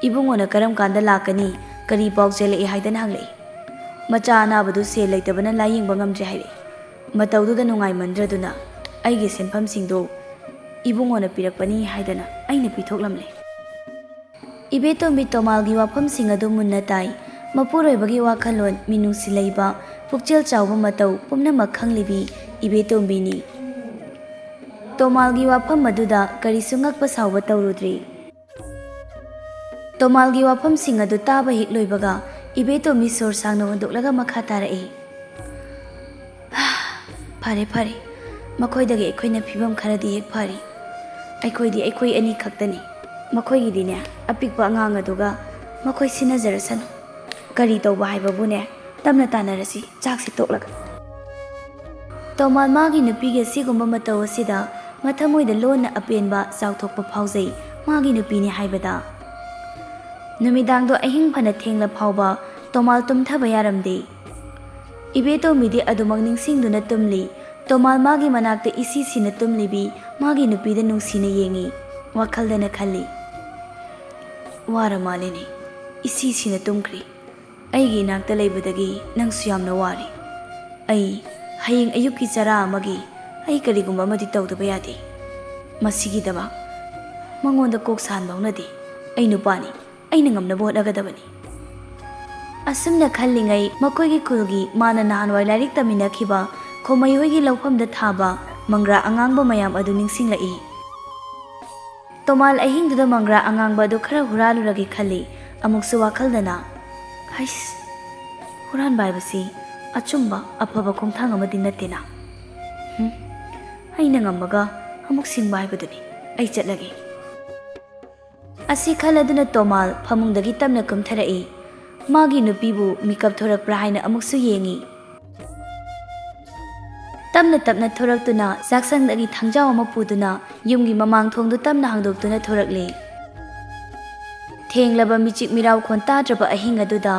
ꯏꯕꯨꯡꯉꯣꯅ ꯀꯔꯝ ꯀꯥꯟꯗ ꯂꯥꯛꯀꯅꯤ, ꯀꯔꯤ ꯄꯥꯎ ꯆꯦꯜꯂꯛꯏ ꯍꯥꯏꯗꯅ ꯍꯪꯂꯛꯏ꯫ ꯃꯆꯥ ꯑꯅꯥꯕꯗꯨ ꯁꯦꯜ ꯂꯩꯇꯕꯅ ꯂꯥꯌꯦꯡꯕ ꯉꯝꯗ꯭ꯔꯦ ꯍꯥꯏꯔꯛꯏ꯫ ꯃꯇꯧꯗꯨꯗ ꯅꯨꯡꯉꯥꯏꯃꯟꯗ꯭ꯔꯗꯨꯅ ꯑꯩꯒꯤ ꯁꯦꯟꯐꯝꯁꯤꯡꯗꯣ ꯏꯕꯨꯡꯉꯣꯅ ꯄꯤꯔꯛꯄꯅꯤ ꯍꯥꯏꯗꯅ ꯑꯩꯅ ꯄꯤꯊꯣꯛꯂꯝꯂꯦ꯫" ꯏꯕꯦꯇꯣꯝꯕꯤ ꯇꯣꯃꯥꯜꯒꯤ ꯋꯥꯐꯝꯁꯤꯡ ꯑꯗꯨ ꯃꯨꯟꯅ ꯇꯥꯏ꯫ ꯃꯄꯨꯔꯣꯏꯕꯒꯤ ꯋꯥꯈꯜꯂꯣꯟ, ꯃꯤꯅꯨꯡꯁꯤ ꯂꯩꯕ, ꯄꯨꯛꯆꯦꯜ ꯆꯥꯎꯕ ꯃꯇꯧ ꯄꯨꯝꯅꯃꯛ ꯈꯪꯂꯤꯕꯤ ꯏꯕꯦꯇꯣꯝꯕꯤꯅꯤ꯫ ꯇꯣꯃꯥꯜꯒꯤ ꯋꯥꯐꯝ ꯑꯗꯨꯗ ꯀꯔꯤꯁꯨ ꯉꯛꯄ ꯁꯥꯎꯕ ꯇꯧꯔꯨꯗ꯭ꯔꯤ꯫ ꯇꯣꯃꯥꯜꯒꯤ ꯋꯥꯐꯝꯁꯤꯡ ꯑꯗꯨ ꯇꯥꯕ ꯍꯦꯛ ꯂꯣꯏꯕꯒ ꯏꯕꯦꯇꯣꯝꯕꯤ ꯁꯣꯔ ꯁꯥꯡꯅ ꯍꯣꯟꯗꯣꯛꯂꯒ ꯃꯈꯥ ꯇꯥꯔꯛꯏ, "ꯐꯔꯦ, ꯐꯔꯦ꯫ ꯃꯈꯣꯏꯗꯒꯤ ꯑꯩꯈꯣꯏꯅ ꯐꯤꯕꯝ ꯈꯔꯗꯤ ꯍꯦꯛ ꯐꯔꯤ꯫ ꯑꯩꯈꯣꯏꯗꯤ ꯑꯩꯈꯣꯏ ꯑꯅꯤ ꯈꯛꯇꯅꯤ꯫ ꯃꯈꯣꯏꯒꯤꯗꯤꯅꯦ, ꯑꯄꯤꯛꯄ ꯑꯉꯥꯡ ꯑꯗꯨꯒ ꯃꯈꯣꯏ ꯁꯤꯟꯅꯖꯔꯁꯅꯨ꯫ ꯀꯔꯤ ꯇꯧꯕ ꯍꯥꯏꯕꯕꯨꯅꯦ, ꯇꯞꯅ ꯇꯥꯟꯅꯔꯁꯤ, ꯆꯥꯛꯁꯤ ꯇꯣꯛꯂꯒ꯫" ꯇꯣꯃꯥꯜ ꯃꯥꯒꯤ ꯅꯨꯄꯤꯒꯤ ꯑꯁꯤꯒꯨꯝꯕ ꯃꯇꯧ ꯑꯁꯤꯗ ꯃꯊꯃꯣꯏꯗ ꯂꯣꯟꯅ ꯑꯄꯦꯟꯕ ꯆꯥꯎꯊꯣꯛꯄ ꯐꯥꯎꯖꯩ, ꯃꯥꯒꯤ ꯅꯨꯄꯤꯅꯤ ꯍꯥꯏꯕꯗ꯫ ꯅꯨꯃꯤꯗꯥꯡꯗꯣ ꯑꯍꯤꯡ ꯐꯅ ꯊꯦꯡꯂ ꯐꯥꯎꯕ ꯇꯣꯃꯥꯜ ꯇꯨꯝꯊꯕ ꯌꯥꯔꯝꯗꯦ꯫ ꯏꯕꯦꯇꯣꯝꯕꯤꯗꯤ ꯑꯗꯨꯃꯛ ꯅꯤꯡꯁꯤꯡꯗꯨꯅ ꯇꯨꯝꯂꯤ꯫ ꯇꯣꯃꯥꯜ ꯃꯥꯒꯤ ꯃꯅꯥꯛꯇ ꯏꯁꯤ ꯁꯤꯅ ꯇꯨꯝꯂꯤꯕꯤ ꯃꯥꯒꯤ ꯅꯨꯄꯤꯗ ꯅꯨꯡꯁꯤꯅ ꯌꯦꯡꯉꯤ꯫ ꯋꯥꯈꯜꯗꯅ ꯈꯜꯂꯤ, "ꯋꯥꯔ ꯃꯥꯜꯂꯦꯅꯦ, ꯏꯁꯤ ꯁꯤꯅ ꯇꯨꯝꯈ꯭ꯔꯤ꯫ ꯑꯩꯒꯤ ꯏꯅꯥꯛꯇ ꯂꯩꯕꯗꯒꯤ ꯅꯪꯁꯨ ꯌꯥꯝꯅ ꯋꯥꯔꯤ꯫ ꯑꯩ ꯍꯌꯦꯡ ꯑꯌꯨꯛꯀꯤ ꯆꯔꯥ ꯑꯃꯒꯤ ꯑꯩ ꯀꯔꯤꯒꯨꯝꯕ ꯑꯃꯗꯤ ꯇꯧꯗꯕ ꯌꯥꯗꯦ꯫ ꯃꯁꯤꯒꯤꯗꯃꯛ ꯃꯉꯣꯟꯗ ꯀꯣꯛ ꯁꯥꯍꯟꯕ ꯍꯧꯅꯗꯦ꯫ ꯑꯩ ꯅꯨꯄꯥꯅꯤ, ꯑꯩꯅ ꯉꯝꯅꯕ ꯍꯣꯠꯅꯒꯗꯕꯅꯤ꯫ ꯑꯁꯨꯝꯅ ꯈꯜꯂꯤꯉꯩ ꯃꯈꯣꯏꯒꯤ ꯈꯨꯜꯒꯤ ꯃꯥꯅ ꯅꯍꯥꯟꯋꯥꯏ ꯂꯥꯏꯔꯤꯛ ꯇꯝꯃꯤꯟꯅꯈꯤꯕ ꯈꯣꯃꯩ ꯍꯣꯏꯒꯤ ꯂꯧꯐꯝꯗ ꯊꯥꯕ ꯃꯪꯒ꯭ꯔꯥ ꯑꯉꯥꯡꯕ ꯃꯌꯥꯝ ꯑꯗꯨ ꯅꯤꯡꯁꯤꯡꯂꯛꯏ꯫ ꯇꯣꯃꯥꯜ ꯑꯍꯤꯡꯗꯨꯗ ꯃꯪꯒ꯭ꯔꯥ ꯑꯉꯥꯡꯕ ꯑꯗꯨ ꯈꯔ ꯍꯨꯔꯥꯜꯂꯨꯔꯒꯦ ꯈꯜꯂꯤ꯫ ꯑꯃꯨꯛꯁꯨ ꯋꯥꯈꯜꯗꯅ, "ꯍꯩꯁ, ꯍꯨꯔꯥꯟꯕ ꯍꯥꯏꯕꯁꯤ ꯑꯆꯨꯝꯕ ꯑꯐꯕ ꯈꯣꯡꯊꯥꯡ ꯑꯃꯗꯤ ꯅꯠꯇꯦꯅ꯫ ꯍꯨꯝ, ꯑꯩꯅ ꯉꯝꯃꯒ ꯑꯃꯨꯛ ꯁꯤꯡꯕ ꯍꯥꯏꯕꯗꯨꯅꯤ꯫ ꯑꯩ ꯆꯠꯂꯒꯦ꯫" ꯑꯁꯤ ꯈꯜꯂꯗꯨꯅ ꯇꯣꯃꯥꯜ ꯐꯃꯨꯡꯗꯒꯤ ꯇꯞꯅ ꯀꯨꯝꯊꯔꯛꯏ꯫ ꯃꯥꯒꯤ ꯅꯨꯄꯤꯕꯨ ꯃꯤꯀꯞ ꯊꯣꯔꯛꯄ꯭ꯔꯥ ꯍꯥꯏꯅ ꯑꯃꯨꯛꯁꯨ ꯌꯦꯡꯉꯤ꯫ ꯇꯞꯅ ꯇꯞꯅ ꯊꯣꯔꯛꯇꯨꯅ ꯆꯥꯛꯁꯪꯗꯒꯤ ꯊꯥꯡꯖꯥꯎ ꯑꯃ ꯄꯨꯗꯨꯅ ꯌꯨꯝꯒꯤ ꯃꯃꯥꯡ ꯊꯣꯡꯗꯨ ꯇꯞꯅ ꯍꯥꯡꯗꯣꯛꯇꯨꯅ ꯊꯣꯔꯛꯂꯤ꯫ ꯊꯦꯡꯂꯕ ꯃꯤꯆꯤꯛ ꯃꯤꯔꯥꯎꯈꯣꯟ ꯇꯥꯗ꯭ꯔꯕ ꯑꯍꯤꯡ ꯑꯗꯨꯗ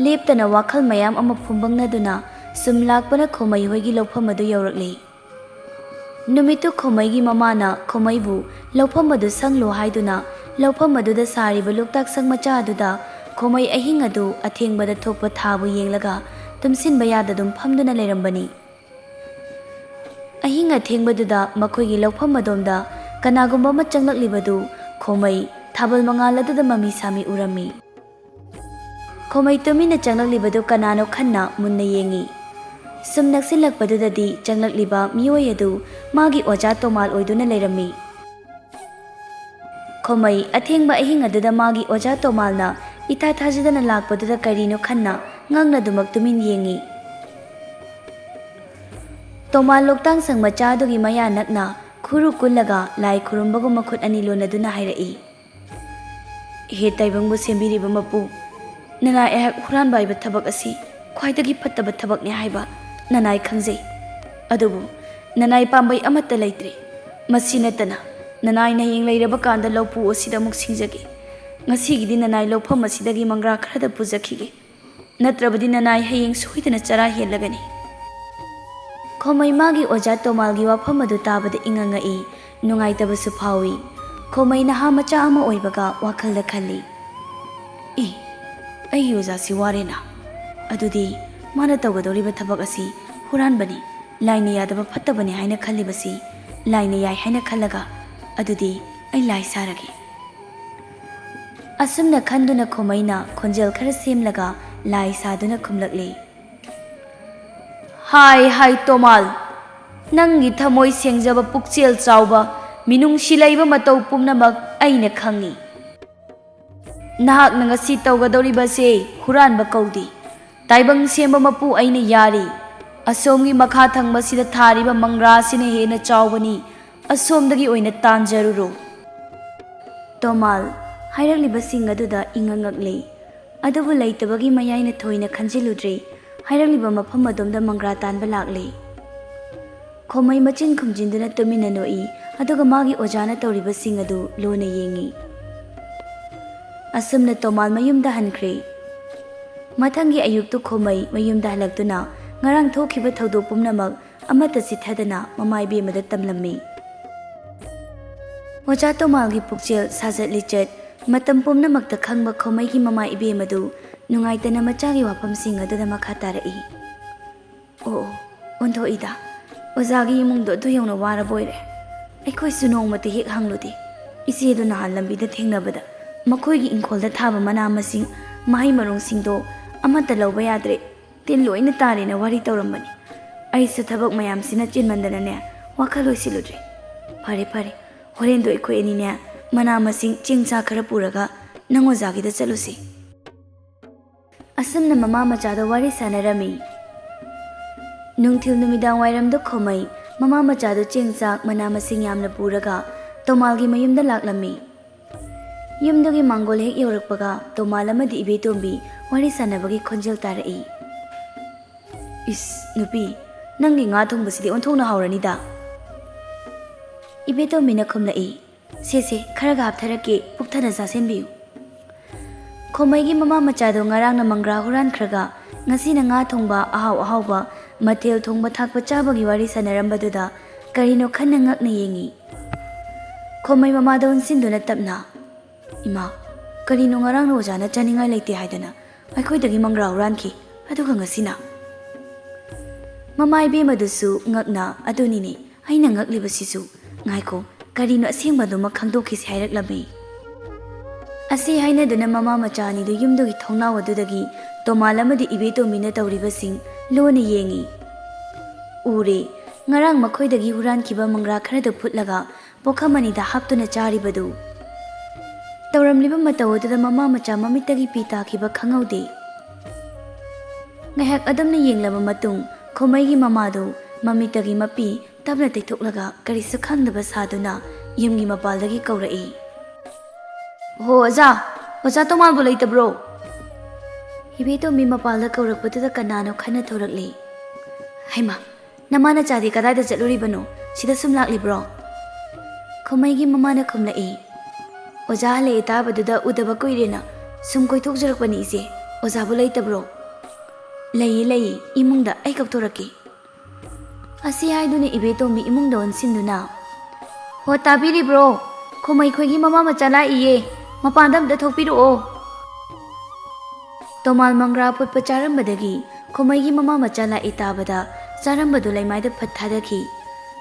ꯂꯦꯞꯇꯅ ꯋꯥꯈꯜ ꯃꯌꯥꯝ ꯑꯃ ꯐꯨꯝꯕꯪꯅꯗꯨꯅ ꯁꯨꯝ ꯂꯥꯛꯄꯅ ꯈꯣꯃꯩ ꯍꯣꯏꯒꯤ ꯂꯧꯐꯝ ꯑꯗꯨ ꯌꯧꯔꯛꯂꯤ꯫ ꯅꯨꯃꯤꯠꯇꯨ ꯈꯣꯃꯩꯒꯤ ꯃꯃꯥꯅ ꯈꯣꯃꯩꯕꯨ ꯂꯧꯐꯝ ꯑꯗꯨ ꯁꯪꯂꯨ ꯍꯥꯏꯗꯨꯅ ꯂꯧꯐꯝ ꯑꯗꯨꯗ ꯁꯥꯔꯤꯕ ꯂꯣꯛꯇꯥꯛ ꯁꯪ ꯃꯆꯥ ꯑꯗꯨꯗ ꯈꯣꯃꯩ ꯑꯍꯤꯡ ꯑꯗꯨ ꯑꯊꯦꯡꯕꯗ ꯊꯣꯛꯄ ꯊꯥꯕꯨ ꯌꯦꯡꯂꯒ ꯇꯨꯝꯁꯤꯟꯕ ꯌꯥꯗꯗꯨꯝ ꯐꯝꯗꯨꯅ ꯂꯩꯔꯝꯕꯅꯤ꯫ ꯑꯍꯤꯡ ꯑꯊꯦꯡꯕꯗꯨꯗ ꯃꯈꯣꯏꯒꯤ ꯂꯧꯐꯝ ꯑꯗꯣꯝꯗ ꯀꯅꯥꯒꯨꯝꯕ ꯑꯃ ꯆꯪꯂꯛꯂꯤꯕꯗꯨ ꯈꯣꯃꯩ ꯊꯥꯕꯜ ꯃꯉꯥꯜ ꯑꯗꯨꯗ ꯃꯃꯤ ꯁꯥꯃꯤ ꯎꯔꯝꯃꯤ꯫ ꯈꯣꯃꯩ ꯇꯨꯃꯤꯟꯅ ꯆꯪꯂꯛꯂꯤꯕꯗꯨ ꯀꯅꯥꯅꯣ ꯈꯟꯅ ꯃꯨꯟꯅ ꯌꯦꯡꯉꯤ꯫ ꯁꯨꯝ ꯅꯛꯁꯤꯜꯂꯛꯄꯗꯨꯗꯗꯤ ꯆꯪꯂꯛꯂꯤꯕ ꯃꯤꯑꯣꯏ ꯑꯗꯨ ꯃꯥꯒꯤ ꯑꯣꯖꯥ ꯇꯣꯃꯥꯜ ꯑꯣꯏꯗꯨꯅ ꯂꯩꯔꯝꯃꯤ꯫ ꯈꯣꯃꯩ ꯑꯊꯦꯡꯕ ꯑꯍꯤꯡ ꯑꯗꯨꯗ ꯃꯥꯒꯤ ꯑꯣꯖꯥ ꯇꯣꯃꯥꯜꯅ ꯏꯊꯥ ꯊꯥꯖꯗꯅ ꯂꯥꯛꯄꯗꯨꯗ ꯀꯔꯤꯅꯣ ꯈꯟꯅ ꯉꯛꯅꯗꯨꯃꯛ ꯇꯨꯃꯤꯟ ꯌꯦꯡꯉꯤ꯫ ꯇꯣꯃꯥꯜ ꯂꯣꯛꯇꯥꯛ ꯁꯪ ꯃꯆꯥ ꯑꯗꯨꯒꯤ ꯃꯌꯥ ꯅꯛꯅ ꯈꯨꯔꯨ ꯀꯨꯜꯂꯒ ꯂꯥꯏ ꯈꯨꯔꯨꯝꯕꯒꯨꯝ ꯃꯈꯨꯠ ꯑꯅꯤ ꯂꯣꯟꯅꯗꯨꯅ ꯍꯥꯏꯔꯛꯏ꯫ "ꯍꯦ ꯇꯥꯏꯕꯪꯕꯨ ꯁꯦꯝꯕꯤꯔꯤꯕ ꯃꯄꯨ, ꯅꯅꯥꯏ ꯑꯩꯍꯥꯛ ꯍꯨꯔꯥꯟꯕ ꯍꯥꯏꯕ ꯊꯕꯛ ꯑꯁꯤ ꯈ꯭ꯋꯥꯏꯗꯒꯤ ꯐꯠꯇꯕ ꯊꯕꯛꯅꯤ ꯍꯥꯏꯕ ꯅꯅꯥꯏ ꯈꯪꯖꯩ꯫ ꯑꯗꯨꯕꯨ ꯅꯅꯥꯏ ꯄꯥꯝꯕꯩ ꯑꯃꯠꯇ ꯂꯩꯇ꯭ꯔꯦ꯫ ꯃꯁꯤ ꯅꯠꯇꯅ ꯅꯅꯥꯏꯅ ꯍꯌꯦꯡ ꯂꯩꯔꯕ ꯀꯥꯟꯗ ꯂꯧꯄꯨ ꯑꯁꯤꯗ ꯑꯃꯨꯛ ꯁꯤꯡꯖꯒꯦ꯫ ꯉꯁꯤꯒꯤꯗꯤ ꯅꯅꯥꯏ ꯂꯧꯐꯝ ꯑꯁꯤꯗꯒꯤ ꯃꯪꯒ꯭ꯔꯥ ꯈꯔꯗ ꯄꯨꯖꯈꯤꯒꯦ꯫ ꯅꯠꯇ꯭ꯔꯕꯗꯤ ꯅꯅꯥꯏ ꯍꯌꯦꯡ ꯁꯣꯏꯗꯅ ꯆꯔꯥ ꯍꯦꯜꯂꯒꯅꯤ꯫" ꯈꯣꯃꯩ ꯃꯥꯒꯤ ꯑꯣꯖꯥ ꯇꯣꯃꯥꯜꯒꯤ ꯋꯥꯐꯝ ꯑꯗꯨ ꯇꯥꯕꯗ ꯏꯉꯛ ꯉꯛꯏ, ꯅꯨꯡꯉꯥꯏꯇꯕꯁꯨ ꯐꯥꯎꯏ꯫ ꯈꯣꯃꯩ ꯅꯍꯥ ꯃꯆꯥ ꯑꯃ ꯑꯣꯏꯕꯒ ꯋꯥꯈꯜꯗ ꯈꯜꯂꯤ, "ꯑꯦ, ꯑꯩꯒꯤ ꯑꯣꯖꯥꯁꯤ ꯋꯥꯔꯦꯅ꯫ ꯑꯗꯨꯗꯤ ꯃꯥꯅ ꯇꯧꯒꯗꯧꯔꯤꯕ ꯊꯕꯛ ꯑꯁꯤ ꯍꯨꯔꯥꯟꯕꯅꯤ, ꯂꯥꯏꯅ ꯌꯥꯗꯕ ꯐꯠꯇꯕꯅꯤ ꯍꯥꯏꯅ ꯈꯜꯂꯤꯕꯁꯤ ꯂꯥꯏꯅ ꯌꯥꯏ ꯍꯥꯏꯅ ꯈꯜꯂꯒ ꯑꯗꯨꯗꯤ ꯑꯩ ꯂꯥꯏ ꯁꯥꯔꯒꯦ꯫" ꯑꯁꯨꯝꯅ ꯈꯟꯗꯨꯅ ꯈꯣꯃꯩꯅ ꯈꯣꯟꯖꯦꯜ ꯈꯔ ꯁꯦꯝꯂꯒ ꯂꯥꯏ ꯁꯥꯗꯨꯅ ꯈꯨꯝꯂꯛꯂꯤ꯫ "ꯍꯥꯏ ꯍꯥꯏ ꯇꯣꯃꯥꯜ, ꯅꯪꯒꯤ ꯊꯃꯣꯏ ꯁꯦꯡꯖꯕ, ꯄꯨꯛꯆꯦꯜ ꯆꯥꯎꯕ, ꯃꯤꯅꯨꯡꯁꯤ ꯂꯩꯕ ꯃꯇꯧ ꯄꯨꯝꯅꯃꯛ ꯑꯩꯅ ꯈꯪꯏ꯫ ꯅꯍꯥꯛꯅ ꯉꯁꯤ ꯇꯧꯒꯗꯧꯔꯤꯕꯁꯦ ꯍꯨꯔꯥꯟꯕ ꯀꯧꯗꯦ꯫ ꯇꯥꯏꯕꯪ ꯁꯦꯝꯕ ꯃꯄꯨ ꯑꯩꯅ ꯌꯥꯔꯤ꯫ ꯑꯁꯣꯝꯒꯤ ꯃꯈꯥ ꯊꯪꯕꯁꯤꯗ ꯊꯥꯔꯤꯕ ꯃꯪꯒ꯭ꯔꯥꯁꯤꯅ ꯍꯦꯟꯅ ꯆꯥꯎꯕꯅꯤ꯫ ꯑꯁꯣꯝꯗꯒꯤ ꯑꯣꯏꯅ ꯇꯥꯟꯖꯔꯨꯔꯣ꯫" ꯇꯣꯃꯥꯜ ꯍꯥꯏꯔꯛꯂꯤꯕꯁꯤꯡ ꯑꯗꯨꯗ ꯏꯉꯛ ꯉꯛꯂꯦ꯫ ꯑꯗꯨꯕꯨ ꯂꯩꯇꯕꯒꯤ ꯃꯌꯥꯏꯅ ꯊꯣꯏꯅ ꯈꯟꯖꯤꯜꯂꯨꯗ꯭ꯔꯦ꯫ ꯍꯥꯏꯔꯛꯂꯤꯕ ꯃꯐꯝ ꯑꯗꯣꯝꯗ ꯃꯪꯒ꯭ꯔꯥ ꯇꯥꯟꯕ ꯂꯥꯛꯂꯦ꯫ ꯈꯣꯃꯩ ꯃꯆꯤꯟ ꯈꯨꯝꯖꯤꯟꯗꯨꯅ ꯇꯨꯃꯤꯟꯅ ꯅꯣꯛꯏ, ꯑꯗꯨꯒ ꯃꯥꯒꯤ ꯑꯣꯖꯥꯅ ꯇꯧꯔꯤꯕꯁꯤꯡ ꯑꯗꯨ ꯂꯨꯅ ꯌꯦꯡꯏ꯫ ꯑꯁꯨꯝꯅ ꯇꯣꯃꯥꯜ ꯃꯌꯨꯝꯗ ꯍꯟꯈ꯭ꯔꯦ꯫ ꯃꯊꯪꯒꯤ ꯑꯌꯨꯛꯇꯨ ꯈꯣꯃꯩ ꯃꯌꯨꯝꯗ ꯍꯜꯂꯛꯇꯨꯅ ꯉꯔꯥꯡ ꯊꯣꯛꯈꯤꯕ ꯊꯧꯗꯣꯛ ꯄꯨꯝꯅꯃꯛ ꯑꯃꯠꯇ ꯆꯤꯠꯊꯗꯅ ꯃꯃꯥ ꯏꯕꯦꯝꯃꯗ ꯇꯝꯂꯝꯃꯤ꯫ ꯑꯣꯖꯥ ꯇꯣꯃꯥꯜꯒꯤ ꯄꯨꯛꯆꯦꯜ, ꯁꯥꯖꯠ ꯂꯤꯆꯠ, ꯃꯇꯝ ꯄꯨꯝꯅꯃꯛꯇ ꯈꯪꯕ ꯈꯣꯃꯩꯒꯤ ꯃꯃꯥ ꯏꯕꯦꯝꯃꯗꯨ ꯅꯨꯡꯉꯥꯏꯇꯅ ꯃꯆꯥꯒꯤ ꯋꯥꯐꯝꯁꯤꯡ ꯑꯗꯨꯗ ꯃꯈꯥ ꯇꯥꯔꯛꯏ꯫ "ꯑꯣ, ꯑꯣ, ꯑꯣꯟꯊꯣꯛꯏꯗ꯫ ꯑꯣꯖꯥꯒꯤ ꯏꯃꯨꯡꯗꯣ ꯑꯗꯨ ꯌꯧꯅ ꯋꯥꯔꯕ ꯑꯣꯏꯔꯦ꯫ ꯑꯩꯈꯣꯏꯁꯨ ꯅꯣꯡꯃꯇ ꯍꯦꯛ ꯍꯪꯂꯨꯗꯦ꯫ ꯏꯆꯦꯗꯨ ꯅꯍꯥꯟ ꯂꯝꯕꯤꯗ ꯊꯦꯡꯅꯕꯗ ꯃꯈꯣꯏꯒꯤ ꯏꯪꯈꯣꯜꯗ ꯊꯥꯕ ꯃꯅꯥ ꯃꯁꯤꯡ, ꯃꯍꯩ ꯃꯔꯣꯡꯁꯤꯡꯗꯣ ꯑꯃꯠꯇ ꯂꯧꯕ ꯌꯥꯗ꯭ꯔꯦ꯫ ꯇꯤꯟ ꯂꯣꯏꯅ ꯇꯥꯔꯦꯅ ꯋꯥꯔꯤ ꯇꯧꯔꯝꯕꯅꯤ꯫ ꯑꯩꯁꯨ ꯊꯕꯛ ꯃꯌꯥꯝꯁꯤꯅ ꯆꯤꯟꯃꯟꯗꯅꯅꯦ, ꯋꯥꯈꯜ ꯂꯣꯏꯁꯤꯜꯂꯨꯗ꯭ꯔꯦ꯫ ꯐꯔꯦ, ꯐꯔꯦ, ꯍꯣꯔꯦꯟꯗꯣ ꯑꯩꯈꯣꯏ ꯑꯅꯤꯅꯦ, ꯃꯅꯥ ꯃꯁꯤꯡ, ꯆꯦꯡ ꯆꯥꯛ ꯈꯔ ꯄꯨꯔꯒ ꯅꯪ ꯑꯣꯖꯥꯒꯤꯗ ꯆꯠꯂꯨꯁꯤ꯫" ꯑꯁꯨꯝꯅ ꯃꯃꯥ ꯃꯆꯥꯗꯣ ꯋꯥꯔꯤ ꯁꯥꯟꯅꯔꯝꯃꯤ꯫ ꯅꯨꯡꯊꯤꯜ ꯅꯨꯃꯤꯗꯥꯡ ꯋꯥꯏꯔꯝꯗ ꯈꯣꯃꯩ ꯃꯃꯥ ꯃꯆꯥꯗꯣ ꯆꯦꯡ ꯆꯥꯛ, ꯃꯅꯥ ꯃꯁꯤꯡ ꯌꯥꯝꯅ ꯄꯨꯔꯒ ꯇꯣꯃꯥꯜꯒꯤ ꯃꯌꯨꯝꯗ ꯂꯥꯛꯂꯝꯃꯤ꯫ ꯌꯨꯝꯗꯨꯒꯤ ꯃꯥꯡꯒꯣꯜ ꯍꯦꯛ ꯌꯧꯔꯛꯄꯒ ꯇꯣꯃꯥꯜ ꯑꯃꯗꯤ ꯏꯕꯦꯇꯣꯝꯕꯤ ꯋꯥꯔꯤ ꯁꯥꯟꯅꯕꯒꯤ ꯈꯣꯟꯖꯦꯜ ꯇꯥꯔꯛꯏ꯫ "ꯏꯁ, ꯅꯨꯄꯤ, ꯅꯪꯒꯤ ꯉꯥ ꯊꯣꯡꯕꯁꯤꯗꯤ ꯑꯣꯟꯊꯣꯛꯅ ꯍꯥꯎꯔꯅꯤꯗ꯫" ꯏꯕꯦꯇꯣꯝꯕꯤꯅ ꯈꯨꯝꯂꯛꯏ꯫ "ꯁꯦ, ꯁꯦ, ꯈꯔꯒ ꯍꯥꯞꯊꯔꯛꯀꯦ, ꯄꯨꯛ ꯊꯟꯅ ꯆꯥꯁꯤꯟꯕꯤꯌꯨ꯫" ꯈꯣꯃꯩꯒꯤ ꯃꯃꯥ ꯃꯆꯥꯗꯣ ꯉꯔꯥꯡꯅ ꯃꯪꯒ꯭ꯔꯥ ꯍꯨꯔꯥꯟꯈ꯭ꯔꯒ ꯉꯁꯤꯅ ꯉꯥ ꯊꯣꯡꯕ, ꯑꯍꯥꯎ ꯑꯍꯥꯎꯕ ꯃꯊꯦꯜ ꯊꯣꯡꯕ ꯊꯥꯛꯄ ꯆꯥꯕꯒꯤ ꯋꯥꯔꯤ ꯁꯥꯟꯅꯔꯝꯕꯗꯨꯗ ꯀꯔꯤꯅꯣ ꯈꯟꯅ ꯉꯛꯅ ꯌꯦꯡꯉꯤ꯫ ꯈꯣꯃꯩ ꯃꯃꯥꯗ ꯑꯣꯟꯁꯤꯟꯗꯨꯅ ꯇꯞꯅ, "ꯏꯃꯥ, ꯀꯔꯤꯅꯣ ꯉꯔꯥꯡꯅ ꯑꯣꯖꯥꯅ ꯆꯥꯅꯤꯡꯉꯥꯏ ꯂꯩꯇꯦ ꯍꯥꯏꯗꯅ ꯑꯩꯈꯣꯏꯗꯒꯤ ꯃꯪꯒ꯭ꯔꯥ ꯍꯨꯔꯥꯟꯈꯤ, ꯑꯗꯨꯒ ꯉꯁꯤꯅ?" ꯃꯃꯥ ꯏꯕꯦꯝꯃꯗꯨꯁꯨ ꯉꯛꯅ, "ꯑꯗꯨꯅꯤꯅꯦ ꯑꯩꯅ ꯉꯛꯂꯤꯕꯁꯤꯁꯨ꯫ ꯉꯥꯏꯈꯣ, ꯀꯔꯤꯅꯣ ꯑꯁꯦꯡꯕꯗꯨꯃ ꯈꯪꯗꯣꯛꯈꯤꯁꯤ" ꯍꯥꯏꯔꯛꯂꯝꯃꯤ꯫ ꯑꯁꯤ ꯍꯥꯏꯅꯗꯨꯅ ꯃꯃꯥ ꯃꯆꯥ ꯑꯅꯤꯗꯨ ꯌꯨꯝꯗꯨꯒꯤ ꯊꯣꯡꯅꯥꯎ ꯑꯗꯨꯗꯒꯤ ꯇꯣꯃꯥꯜ ꯑꯃꯗꯤ ꯏꯕꯦꯇꯣꯝꯕꯤꯅ ꯇꯧꯔꯤꯕꯁꯤꯡ ꯂꯣꯟꯅ ꯌꯦꯡꯏ꯫ ꯎꯔꯦ, ꯉꯔꯥꯡ ꯃꯈꯣꯏꯗꯒꯤ ꯍꯨꯔꯥꯟꯈꯤꯕ ꯃꯪꯒ꯭ꯔꯥ ꯈꯔꯗꯨ ꯐꯨꯠꯂꯒ ꯄꯣꯈꯝ ꯑꯅꯤꯗ ꯍꯥꯞꯇꯨꯅ ꯆꯥꯔꯤꯕꯗꯨ꯫ ꯇꯧꯔꯝꯂꯤꯕ ꯃꯇꯧ ꯑꯗꯨꯗ ꯃꯃꯥ ꯃꯆꯥ ꯃꯃꯤꯠꯇꯒꯤ ꯄꯤ ꯇꯥꯈꯤꯕ ꯈꯪꯍꯧꯗꯦ꯫ ꯉꯥꯏꯍꯥꯛ ꯑꯗꯨꯝꯅ ꯌꯦꯡꯂꯕ ꯃꯇꯨꯡ, ꯈꯣꯃꯩꯒꯤ ꯃꯃꯥꯗꯨ ꯃꯃꯤꯠꯇꯒꯤ ꯃꯄꯤ ꯇꯞꯅ ꯇꯩꯊꯣꯛꯂꯒ ꯀꯔꯤꯁꯨ ꯈꯪꯗꯕ ꯁꯥꯗꯨꯅ ꯌꯨꯝꯒꯤ ꯃꯄꯥꯜꯗꯒꯤ ꯀꯧꯔꯛꯏ꯫ "ꯍꯣ ꯑꯣꯖꯥ, ꯑꯣꯖꯥ ꯇꯣꯃꯥꯜꯕꯨ ꯂꯩꯇꯕ꯭ꯔꯣ?" ꯏꯕꯦꯇꯣꯝꯕꯤ ꯃꯄꯥꯜꯗ ꯀꯧꯔꯛꯄꯗꯨꯗ ꯀꯅꯥꯅꯣ ꯈꯟꯅ ꯊꯣꯔꯛꯂꯤ꯫ "ꯍꯩꯃꯥ, ꯅꯃꯥ ꯅꯆꯥꯗꯤ ꯀꯗꯥꯏꯗ ꯆꯠꯂꯨꯔꯤꯕꯅꯣ? ꯁꯤꯗ ꯁꯨꯝ ꯂꯥꯛꯂꯤꯕ꯭ꯔꯣ?" ꯈꯣꯃꯩꯒꯤ ꯃꯃꯥꯅ ꯈꯨꯝꯂꯛꯏ꯫ "ꯑꯣꯖꯥ ꯍꯜꯂꯛꯑꯦ ꯇꯥꯕꯗꯨꯗ ꯎꯗꯕ ꯀꯨꯏꯔꯦꯅ ꯁꯨꯝ ꯀꯣꯏꯊꯣꯛꯆꯔꯛꯄꯅꯤ ꯏꯆꯦ꯫ ꯑꯣꯖꯥꯕꯨ ꯂꯩꯇꯕ꯭ꯔꯣ?" "ꯂꯩꯌꯦ, ꯂꯩꯌꯦ, ꯏꯃꯨꯡꯗ, ꯑꯩ ꯀꯧꯊꯣꯔꯛꯀꯦ꯫" ꯑꯁꯤ ꯍꯥꯏꯗꯨꯅ ꯏꯕꯦꯇꯣꯝꯕꯤ ꯏꯃꯨꯡꯗ ꯑꯣꯟꯁꯤꯟꯗꯨꯅ, "ꯍꯣ, ꯇꯥꯕꯤꯔꯤꯕ꯭ꯔꯣ? ꯈꯣꯃꯩ ꯈꯣꯏꯒꯤ ꯃꯃꯥ ꯃꯆꯥ ꯂꯥꯛꯏꯌꯦ꯫ ꯃꯄꯥꯟꯗ ꯑꯝꯇ ꯊꯣꯛꯄꯤꯔꯛꯑꯣ꯫" ꯇꯣꯃꯥꯜ ꯃꯪꯒ꯭ꯔꯥ ꯑꯐꯨꯠꯄ ꯆꯥꯔꯝꯕꯗꯒꯤ ꯈꯣꯃꯩꯒꯤ ꯃꯃꯥ ꯃꯆꯥ ꯂꯥꯛꯏ ꯇꯥꯕꯗ ꯆꯥꯔꯝꯕꯗꯨ ꯂꯩꯃꯥꯏꯗ ꯐꯠ ꯊꯥꯗꯈꯤ꯫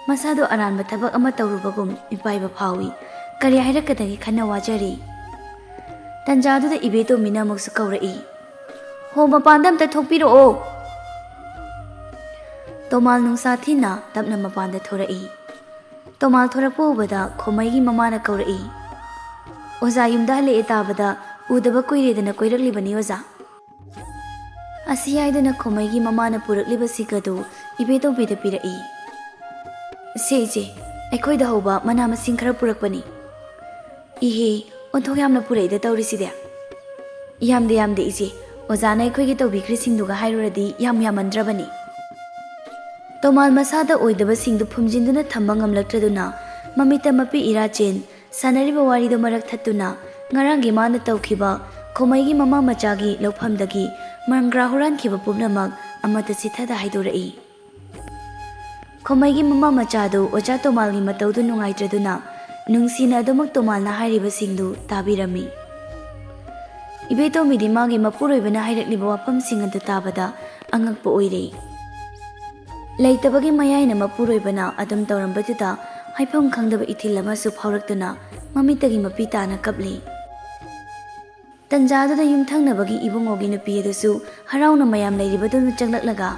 ꯃꯁꯥꯗꯣ ꯑꯔꯥꯟꯕ ꯊꯕꯛ ꯑꯃ ꯇꯧꯔꯨꯕꯒꯨꯝ ꯃꯤꯄꯥꯏꯕ ꯐꯥꯎꯏ꯫ ꯀꯔꯤ ꯍꯥꯏꯔꯛꯀꯗꯒꯦ ꯈꯟꯅ ꯋꯥꯖꯔꯤ꯫ ꯇꯟꯖꯥꯗꯨꯗ ꯏꯕꯦꯇꯣꯝꯕꯤꯅ ꯑꯃꯨꯛꯁꯨ ꯀꯧꯔꯛꯏ, "ꯍꯣ, ꯃꯄꯥꯟꯗ ꯑꯝꯇ ꯊꯣꯛꯄꯤꯔꯛꯑꯣ꯫" ꯇꯣꯃꯥꯜ ꯅꯨꯡꯁꯥ ꯊꯤꯅ ꯇꯞꯅ ꯃꯄꯥꯟꯗ ꯊꯣꯔꯛꯏ꯫ ꯇꯣꯃꯥꯜ ꯊꯣꯔꯛꯄ ꯎꯕꯗ ꯈꯣꯃꯩꯒꯤ ꯃꯃꯥꯅ ꯀꯧꯔꯛꯏ, "ꯑꯣꯖꯥ ꯌꯨꯝꯗ ꯍꯜꯂꯛꯑꯦ ꯇꯥꯕꯗ ꯎꯗꯕ ꯀꯨꯏꯔꯦꯗꯅ ꯀꯣꯏꯔꯛꯂꯤꯕꯅꯤ ꯑꯣꯖꯥ꯫" ꯑꯁꯤ ꯍꯥꯏꯗꯨꯅ ꯈꯣꯃꯩꯒꯤ ꯃꯃꯥꯅ ꯄꯨꯔꯛꯂꯤꯕ ꯁꯤꯛ ꯑꯗꯨ ꯏꯕꯦꯇꯣꯝꯕꯤꯗ ꯄꯤꯔꯛꯏ꯫ "ꯁꯦ ꯏꯆꯦ, ꯑꯩꯈꯣꯏꯗ ꯍꯧꯕ ꯃꯅꯥ ꯃꯁꯤꯡ ꯈꯔ ꯄꯨꯔꯛꯄꯅꯤ꯫" "ꯏꯍꯦ, ꯑꯣꯟꯊꯣꯛ ꯌꯥꯝꯅ ꯄꯨꯔꯛꯏꯗ ꯇꯧꯔꯤꯁꯤꯗꯤ꯫" "ꯌꯥꯝꯗꯦ, ꯌꯥꯝꯗꯦ ꯏꯆꯦ, ꯑꯣꯖꯥꯅ ꯑꯩꯈꯣꯏꯒꯤ ꯇꯧꯕꯤꯈ꯭ꯔꯤꯁꯤꯡꯗꯨꯒ ꯍꯥꯏꯔꯨꯔꯗꯤ ꯌꯥꯝ ꯌꯥꯝꯃꯟꯗ꯭ꯔꯕꯅꯤ꯫" ꯇꯣꯃꯥꯜ ꯃꯁꯥꯗ ꯑꯣꯏꯗꯕꯁꯤꯡꯗꯨ ꯐꯨꯝꯖꯤꯟꯗꯨꯅ ꯊꯝꯕ ꯉꯝꯂꯛꯇ꯭ꯔꯗꯨꯅ ꯃꯃꯤꯠꯇ ꯃꯄꯤ ꯏꯔꯥ ꯆꯦꯟ ꯁꯥꯟꯅꯔꯤꯕ ꯋꯥꯔꯤꯗꯨ ꯃꯔꯛ ꯊꯠꯇꯨꯅ ꯉꯔꯥꯡꯒꯤ ꯃꯥꯅ ꯇꯧꯈꯤꯕ ꯈꯣꯃꯩꯒꯤ ꯃꯃꯥ ꯃꯆꯥꯒꯤ ꯂꯧꯐꯝꯗꯒꯤ ꯃꯪꯒ꯭ꯔꯥ ꯍꯨꯔꯥꯟꯈꯤꯕ ꯄꯨꯝꯅꯃꯛ ꯑꯃꯠꯇ ꯆꯤꯊꯗ ꯍꯥꯏꯗꯣꯔꯛꯏ꯫ ꯈꯣꯃꯩꯒꯤ ꯃꯃꯥ ꯃꯆꯥꯗꯨ ꯑꯣꯖꯥ ꯇꯣꯃꯥꯜꯒꯤ ꯃꯇꯧꯗꯨ ꯅꯨꯡꯉꯥꯏꯇ꯭ꯔꯗꯨꯅ ꯅꯨꯡꯁꯤꯅ ꯑꯗꯨꯃꯛ ꯇꯣꯃꯥꯜꯅ ꯍꯥꯏꯔꯤꯕꯁꯤꯡꯗꯨ ꯇꯥꯕꯤꯔꯝꯃꯤ꯫ ꯏꯕꯦꯇꯣꯝꯕꯤꯗꯤ ꯃꯥꯒꯤ ꯃꯄꯨꯔꯣꯏꯕꯅ ꯍꯥꯏꯔꯛꯂꯤꯕ ꯋꯥꯐꯝꯁꯤꯡ ꯑꯗꯨ ꯇꯥꯕꯗ ꯑꯉꯛꯄ ꯑꯣꯏꯔꯦ꯫ ꯂꯩꯇꯕꯒꯤ ꯃꯌꯥꯏꯅ ꯃꯄꯨꯔꯣꯏꯕꯅ ꯑꯗꯨꯝ ꯇꯧꯔꯝꯕꯗꯨꯗ ꯍꯥꯏꯐꯝ ꯈꯪꯗꯕ ꯏꯊꯤꯜ ꯑꯃꯁꯨ ꯐꯥꯎꯔꯛꯇꯨꯅ ꯃꯃꯤꯠꯇꯒꯤ ꯃꯄꯤ ꯇꯥꯅ ꯀꯞꯂꯤ꯫ ꯇꯟꯖꯥꯗꯨꯗ ꯌꯨꯝꯊꯪꯅꯕꯒꯤ ꯏꯕꯨꯡꯉꯣꯒꯤ ꯅꯨꯄꯤ ꯑꯗꯨꯁꯨ ꯍꯔꯥꯎꯅ ꯃꯌꯥꯝ ꯂꯩꯔꯤꯕꯗꯨꯅ ꯆꯪꯂꯛꯂꯒ,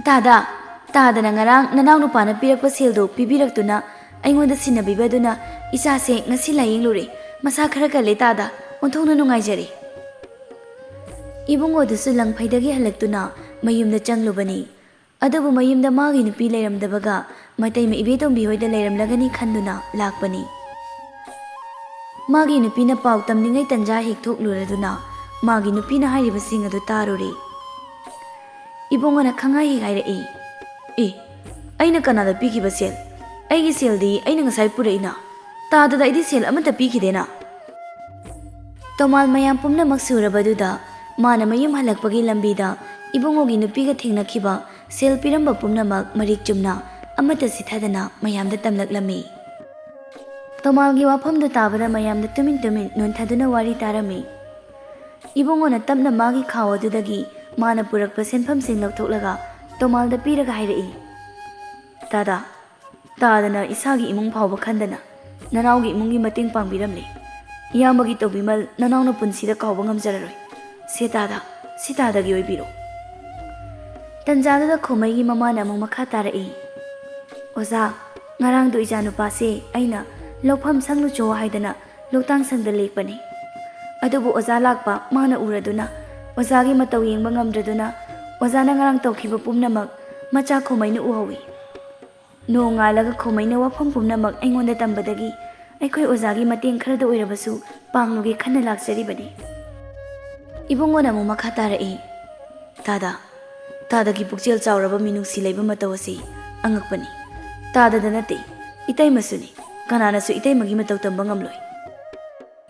"ꯇꯥꯗ, ꯇꯥꯗꯅ ꯉꯔꯥꯡ ꯅꯅꯥꯎ ꯅꯨꯄꯥꯅ ꯄꯤꯔꯛꯄ ꯁꯦꯜꯗꯨ ꯄꯤꯕꯤꯔꯛꯇꯨꯅ ꯑꯩꯉꯣꯟꯗ ꯁꯤꯟꯅꯕꯤꯕ ꯑꯗꯨꯅ ꯏꯆꯥꯁꯦ ꯉꯁꯤ ꯂꯥꯌꯦꯡꯂꯨꯔꯦ꯫ ꯃꯁꯥ ꯈꯔ ꯀꯜꯂꯦ ꯇꯥꯗ, ꯑꯣꯟꯊꯣꯛꯅ ꯅꯨꯡꯉꯥꯏꯖꯔꯦ꯫" ꯏꯕꯨꯡꯉꯣꯗꯨꯁꯨ ꯂꯪꯐꯩꯗꯒꯤ ꯍꯜꯂꯛꯇꯨꯅ ꯃꯌꯨꯝꯗ ꯆꯪꯂꯨꯕꯅꯤ꯫ ꯑꯗꯨꯕꯨ ꯃꯌꯨꯝꯗ ꯃꯥꯒꯤ ꯅꯨꯄꯤ ꯂꯩꯔꯝꯗꯕꯒ ꯃꯇꯩꯃ ꯏꯕꯦꯇꯣꯝꯕꯤ ꯍꯣꯏꯗ ꯂꯩꯔꯝꯂꯒꯅꯤ ꯈꯟꯗꯨꯅ ꯂꯥꯛꯄꯅꯤ꯫ ꯃꯥꯒꯤ ꯅꯨꯄꯤꯅ ꯄꯥꯎ ꯇꯝꯂꯤꯉꯩ ꯇꯟꯖꯥ ꯍꯦꯛ ꯊꯣꯛꯂꯨꯔꯗꯨꯅ ꯃꯥꯒꯤ ꯅꯨꯄꯤꯅ ꯍꯥꯏꯔꯤꯕꯁꯤꯡ ꯑꯗꯨ ꯇꯥꯔꯨꯔꯦ꯫ ꯏꯕꯨꯡꯉꯣꯅ ꯈꯪꯍꯥꯏ ꯍꯦꯛ ꯍꯥꯏꯔꯛꯏ, "ꯑꯦ, ꯑꯩꯅ ꯀꯅꯥꯗ ꯄꯤꯈꯤꯕ ꯁꯦꯜ? ꯑꯩꯒꯤ ꯁꯦꯜꯗꯤ ꯑꯩꯅ ꯉꯁꯥꯏ ꯄꯨꯔꯛꯏꯅ꯫ ꯇꯥꯗꯗ ꯑꯩꯗꯤ ꯁꯦꯜ ꯑꯃꯠꯇ ꯄꯤꯈꯤꯗꯦꯅ꯫" ꯇꯣꯃꯥꯜ ꯃꯌꯥꯝ ꯄꯨꯝꯅꯃꯛ ꯁꯨꯔꯕꯗꯨꯗ ꯃꯥꯅ ꯃꯌꯨꯝ ꯍꯜꯂꯛꯄꯒꯤ ꯂꯝꯕꯤꯗ ꯏꯕꯨꯡꯉꯣꯒꯤ ꯅꯨꯄꯤꯒ ꯊꯦꯡꯅꯈꯤꯕ, ꯁꯦꯜ ꯄꯤꯔꯝꯕ ꯄꯨꯝꯅꯃꯛ ꯃꯔꯤꯛ ꯆꯨꯝꯅ ꯑꯃꯠꯇ ꯆꯤꯊꯗꯅ ꯃꯌꯥꯝꯗ ꯇꯝꯂꯛꯂꯝꯃꯤ꯫ ꯇꯣꯃꯥꯜꯒꯤ ꯋꯥꯐꯝꯗꯨ ꯇꯥꯕꯗ ꯃꯌꯥꯝꯗ ꯇꯨꯃꯤꯟ ꯇꯨꯃꯤꯟ ꯅꯣꯟꯊꯗꯨꯅ ꯋꯥꯔꯤ ꯇꯥꯔꯝꯃꯤ꯫ ꯏꯕꯨꯡꯉꯣꯅ ꯇꯞꯅ ꯃꯥꯒꯤ ꯈꯥꯎ ꯑꯗꯨꯗꯒꯤ ꯃꯥꯅ ꯄꯨꯔꯛꯄ ꯁꯦꯟꯐꯝꯁꯤꯡ ꯂꯧꯊꯣꯛꯂꯒ ꯇꯣꯃꯥꯜꯗ ꯄꯤꯔꯒ ꯍꯥꯏꯔꯛꯏ, "ꯇꯥꯗ, ꯇꯥꯗꯅ ꯏꯁꯥꯒꯤ ꯏꯃꯨꯡ ꯐꯥꯎꯕ ꯈꯟꯗꯅ ꯅꯅꯥꯎꯒꯤ ꯏꯃꯨꯡꯒꯤ ꯃꯇꯦꯡ ꯄꯥꯡꯕꯤꯔꯝꯂꯦ꯫ ꯏꯌꯥꯝꯕꯒꯤ ꯇꯧꯕꯤꯃꯜ ꯅꯅꯥꯎꯅ ꯄꯨꯟꯁꯤꯗ ꯀꯥꯎꯕ ꯉꯝꯖꯔꯔꯣꯏ꯫ ꯁꯦ ꯇꯥꯗ, ꯁꯤ ꯇꯥꯗꯒꯤ ꯑꯣꯏꯕꯤꯔꯣ꯫" ꯇꯟꯖꯥꯗꯨꯗ ꯈꯣꯃꯩꯒꯤ ꯃꯃꯥꯅ ꯑꯃꯨꯛ ꯃꯈꯥ ꯇꯥꯔꯛꯏ, "ꯑꯣꯖꯥ, ꯉꯔꯥꯡꯗꯣ ꯏꯆꯥꯅꯨꯄꯥꯁꯦ ꯑꯩꯅ ꯂꯧꯐꯝ ꯁꯪꯂꯨꯆꯣ ꯍꯥꯏꯗꯅ ꯂꯣꯛꯇꯥꯡ ꯁꯪꯗ ꯂꯦꯛꯄꯅꯤ꯫ ꯑꯗꯨꯕꯨ ꯑꯣꯖꯥ ꯂꯥꯛꯄ ꯃꯥꯅ ꯎꯔꯗꯨꯅ ꯑꯣꯖꯥꯒꯤ ꯃꯇꯧ ꯌꯦꯡꯕ ꯉꯝꯗ꯭ꯔꯗꯨꯅ ꯑꯣꯖꯥꯅ ꯉꯔꯥꯡ ꯇꯧꯈꯤꯕ ꯄꯨꯝꯅꯃꯛ ꯃꯆꯥ ꯈꯣꯃꯩꯅ ꯎꯍꯧꯏ꯫ ꯅꯣꯡꯉꯥꯜꯂꯒ ꯈꯣꯃꯩꯅ ꯋꯥꯐꯝ ꯄꯨꯝꯅꯃꯛ ꯑꯩꯉꯣꯟꯗ ꯇꯝꯕꯗꯒꯤ ꯑꯩꯈꯣꯏ ꯑꯣꯖꯥꯒꯤ ꯃꯇꯦꯡ ꯈꯔꯗ ꯑꯣꯏꯔꯕꯁꯨ ꯄꯥꯡꯂꯨꯒꯦ ꯈꯟꯅ ꯂꯥꯛꯆꯔꯤꯕꯅꯤ꯫" ꯏꯕꯨꯡꯉꯣꯅ ꯑꯃꯨꯛ ꯃꯈꯥ ꯇꯥꯔꯛꯏ, "ꯇꯥꯗ, ꯇꯥꯗꯒꯤ ꯄꯨꯛꯆꯦꯜ ꯆꯥꯎꯔꯕ ꯃꯤꯅꯨꯡꯁꯤ ꯂꯩꯕ ꯃꯇꯧ ꯑꯁꯤ ꯑꯉꯛꯄꯅꯤ꯫ ꯇꯥꯗꯗ ꯅꯠꯇꯦ, ꯏꯇꯩꯃꯁꯨꯅꯤ꯫ ꯀꯅꯥꯅꯁꯨ ꯏꯇꯩꯃꯒꯤ ꯃꯇꯧ ꯇꯝꯕ ꯉꯝꯂꯣꯏ꯫"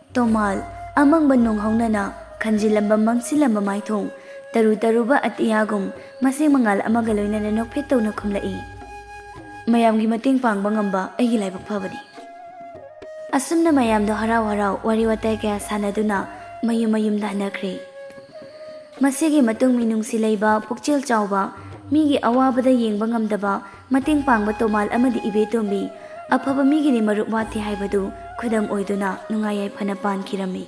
ꯇꯣꯃꯥꯜ, ꯑꯃꯪꯕ ꯅꯣꯡꯍꯧꯅꯅ ꯈꯟꯖꯤꯜꯂꯝꯕ ꯃꯝꯁꯤꯜꯂꯝꯕ ꯃꯥꯏꯊꯣꯡ, ꯇꯔꯨ ꯇꯔꯨꯕ ꯑꯇꯤꯌꯥꯒꯨꯝ ꯃꯁꯦꯡ ꯃꯉꯥꯜ ꯑꯃꯒ ꯂꯣꯏꯅꯅ ꯅꯣꯛꯐꯦꯠ ꯇꯧꯅ ꯈꯨꯝꯂꯛꯏ, "ꯃꯌꯥꯝꯒꯤ ꯃꯇꯦꯡ ꯄꯥꯡꯕ ꯉꯝꯕ ꯑꯩꯒꯤ ꯂꯥꯏꯕꯛ ꯐꯕꯅꯤ꯫" ꯑꯁꯨꯝꯅ ꯃꯌꯥꯝꯗꯣ ꯍꯔꯥꯎ ꯍꯔꯥꯎ ꯋꯥꯔꯤ ꯋꯥꯇꯥꯏ ꯀꯌꯥ ꯁꯥꯟꯅꯗꯨꯅ ꯃꯌꯨꯝ ꯃꯌꯨꯝꯗ ꯍꯟꯅꯈ꯭ꯔꯦ꯫ ꯃꯁꯤꯒꯤ ꯃꯇꯨꯡ ꯃꯤꯅꯨꯡꯁꯤ ꯂꯩꯕ, ꯄꯨꯛꯆꯦꯜ ꯆꯥꯎꯕ, ꯃꯤꯒꯤ ꯑꯋꯥꯕꯗ ꯌꯦꯡꯕ ꯉꯝꯗꯕ, ꯃꯇꯦꯡ ꯄꯥꯡꯕ ꯇꯣꯃꯥꯜ ꯑꯃꯗꯤ ꯏꯕꯦꯇꯣꯝꯕꯤ, ꯑꯐꯕ ꯃꯤꯒꯤꯗꯤ ꯃꯔꯨꯞ ꯋꯥꯠꯇꯦ ꯍꯥꯏꯕꯗꯨ ꯈꯨꯗꯝ ꯑꯣꯏꯗꯨꯅ ꯅꯨꯡꯉꯥꯏ ꯌꯥꯏꯐꯅ ꯄꯥꯟꯈꯤꯔꯝꯃꯤ꯫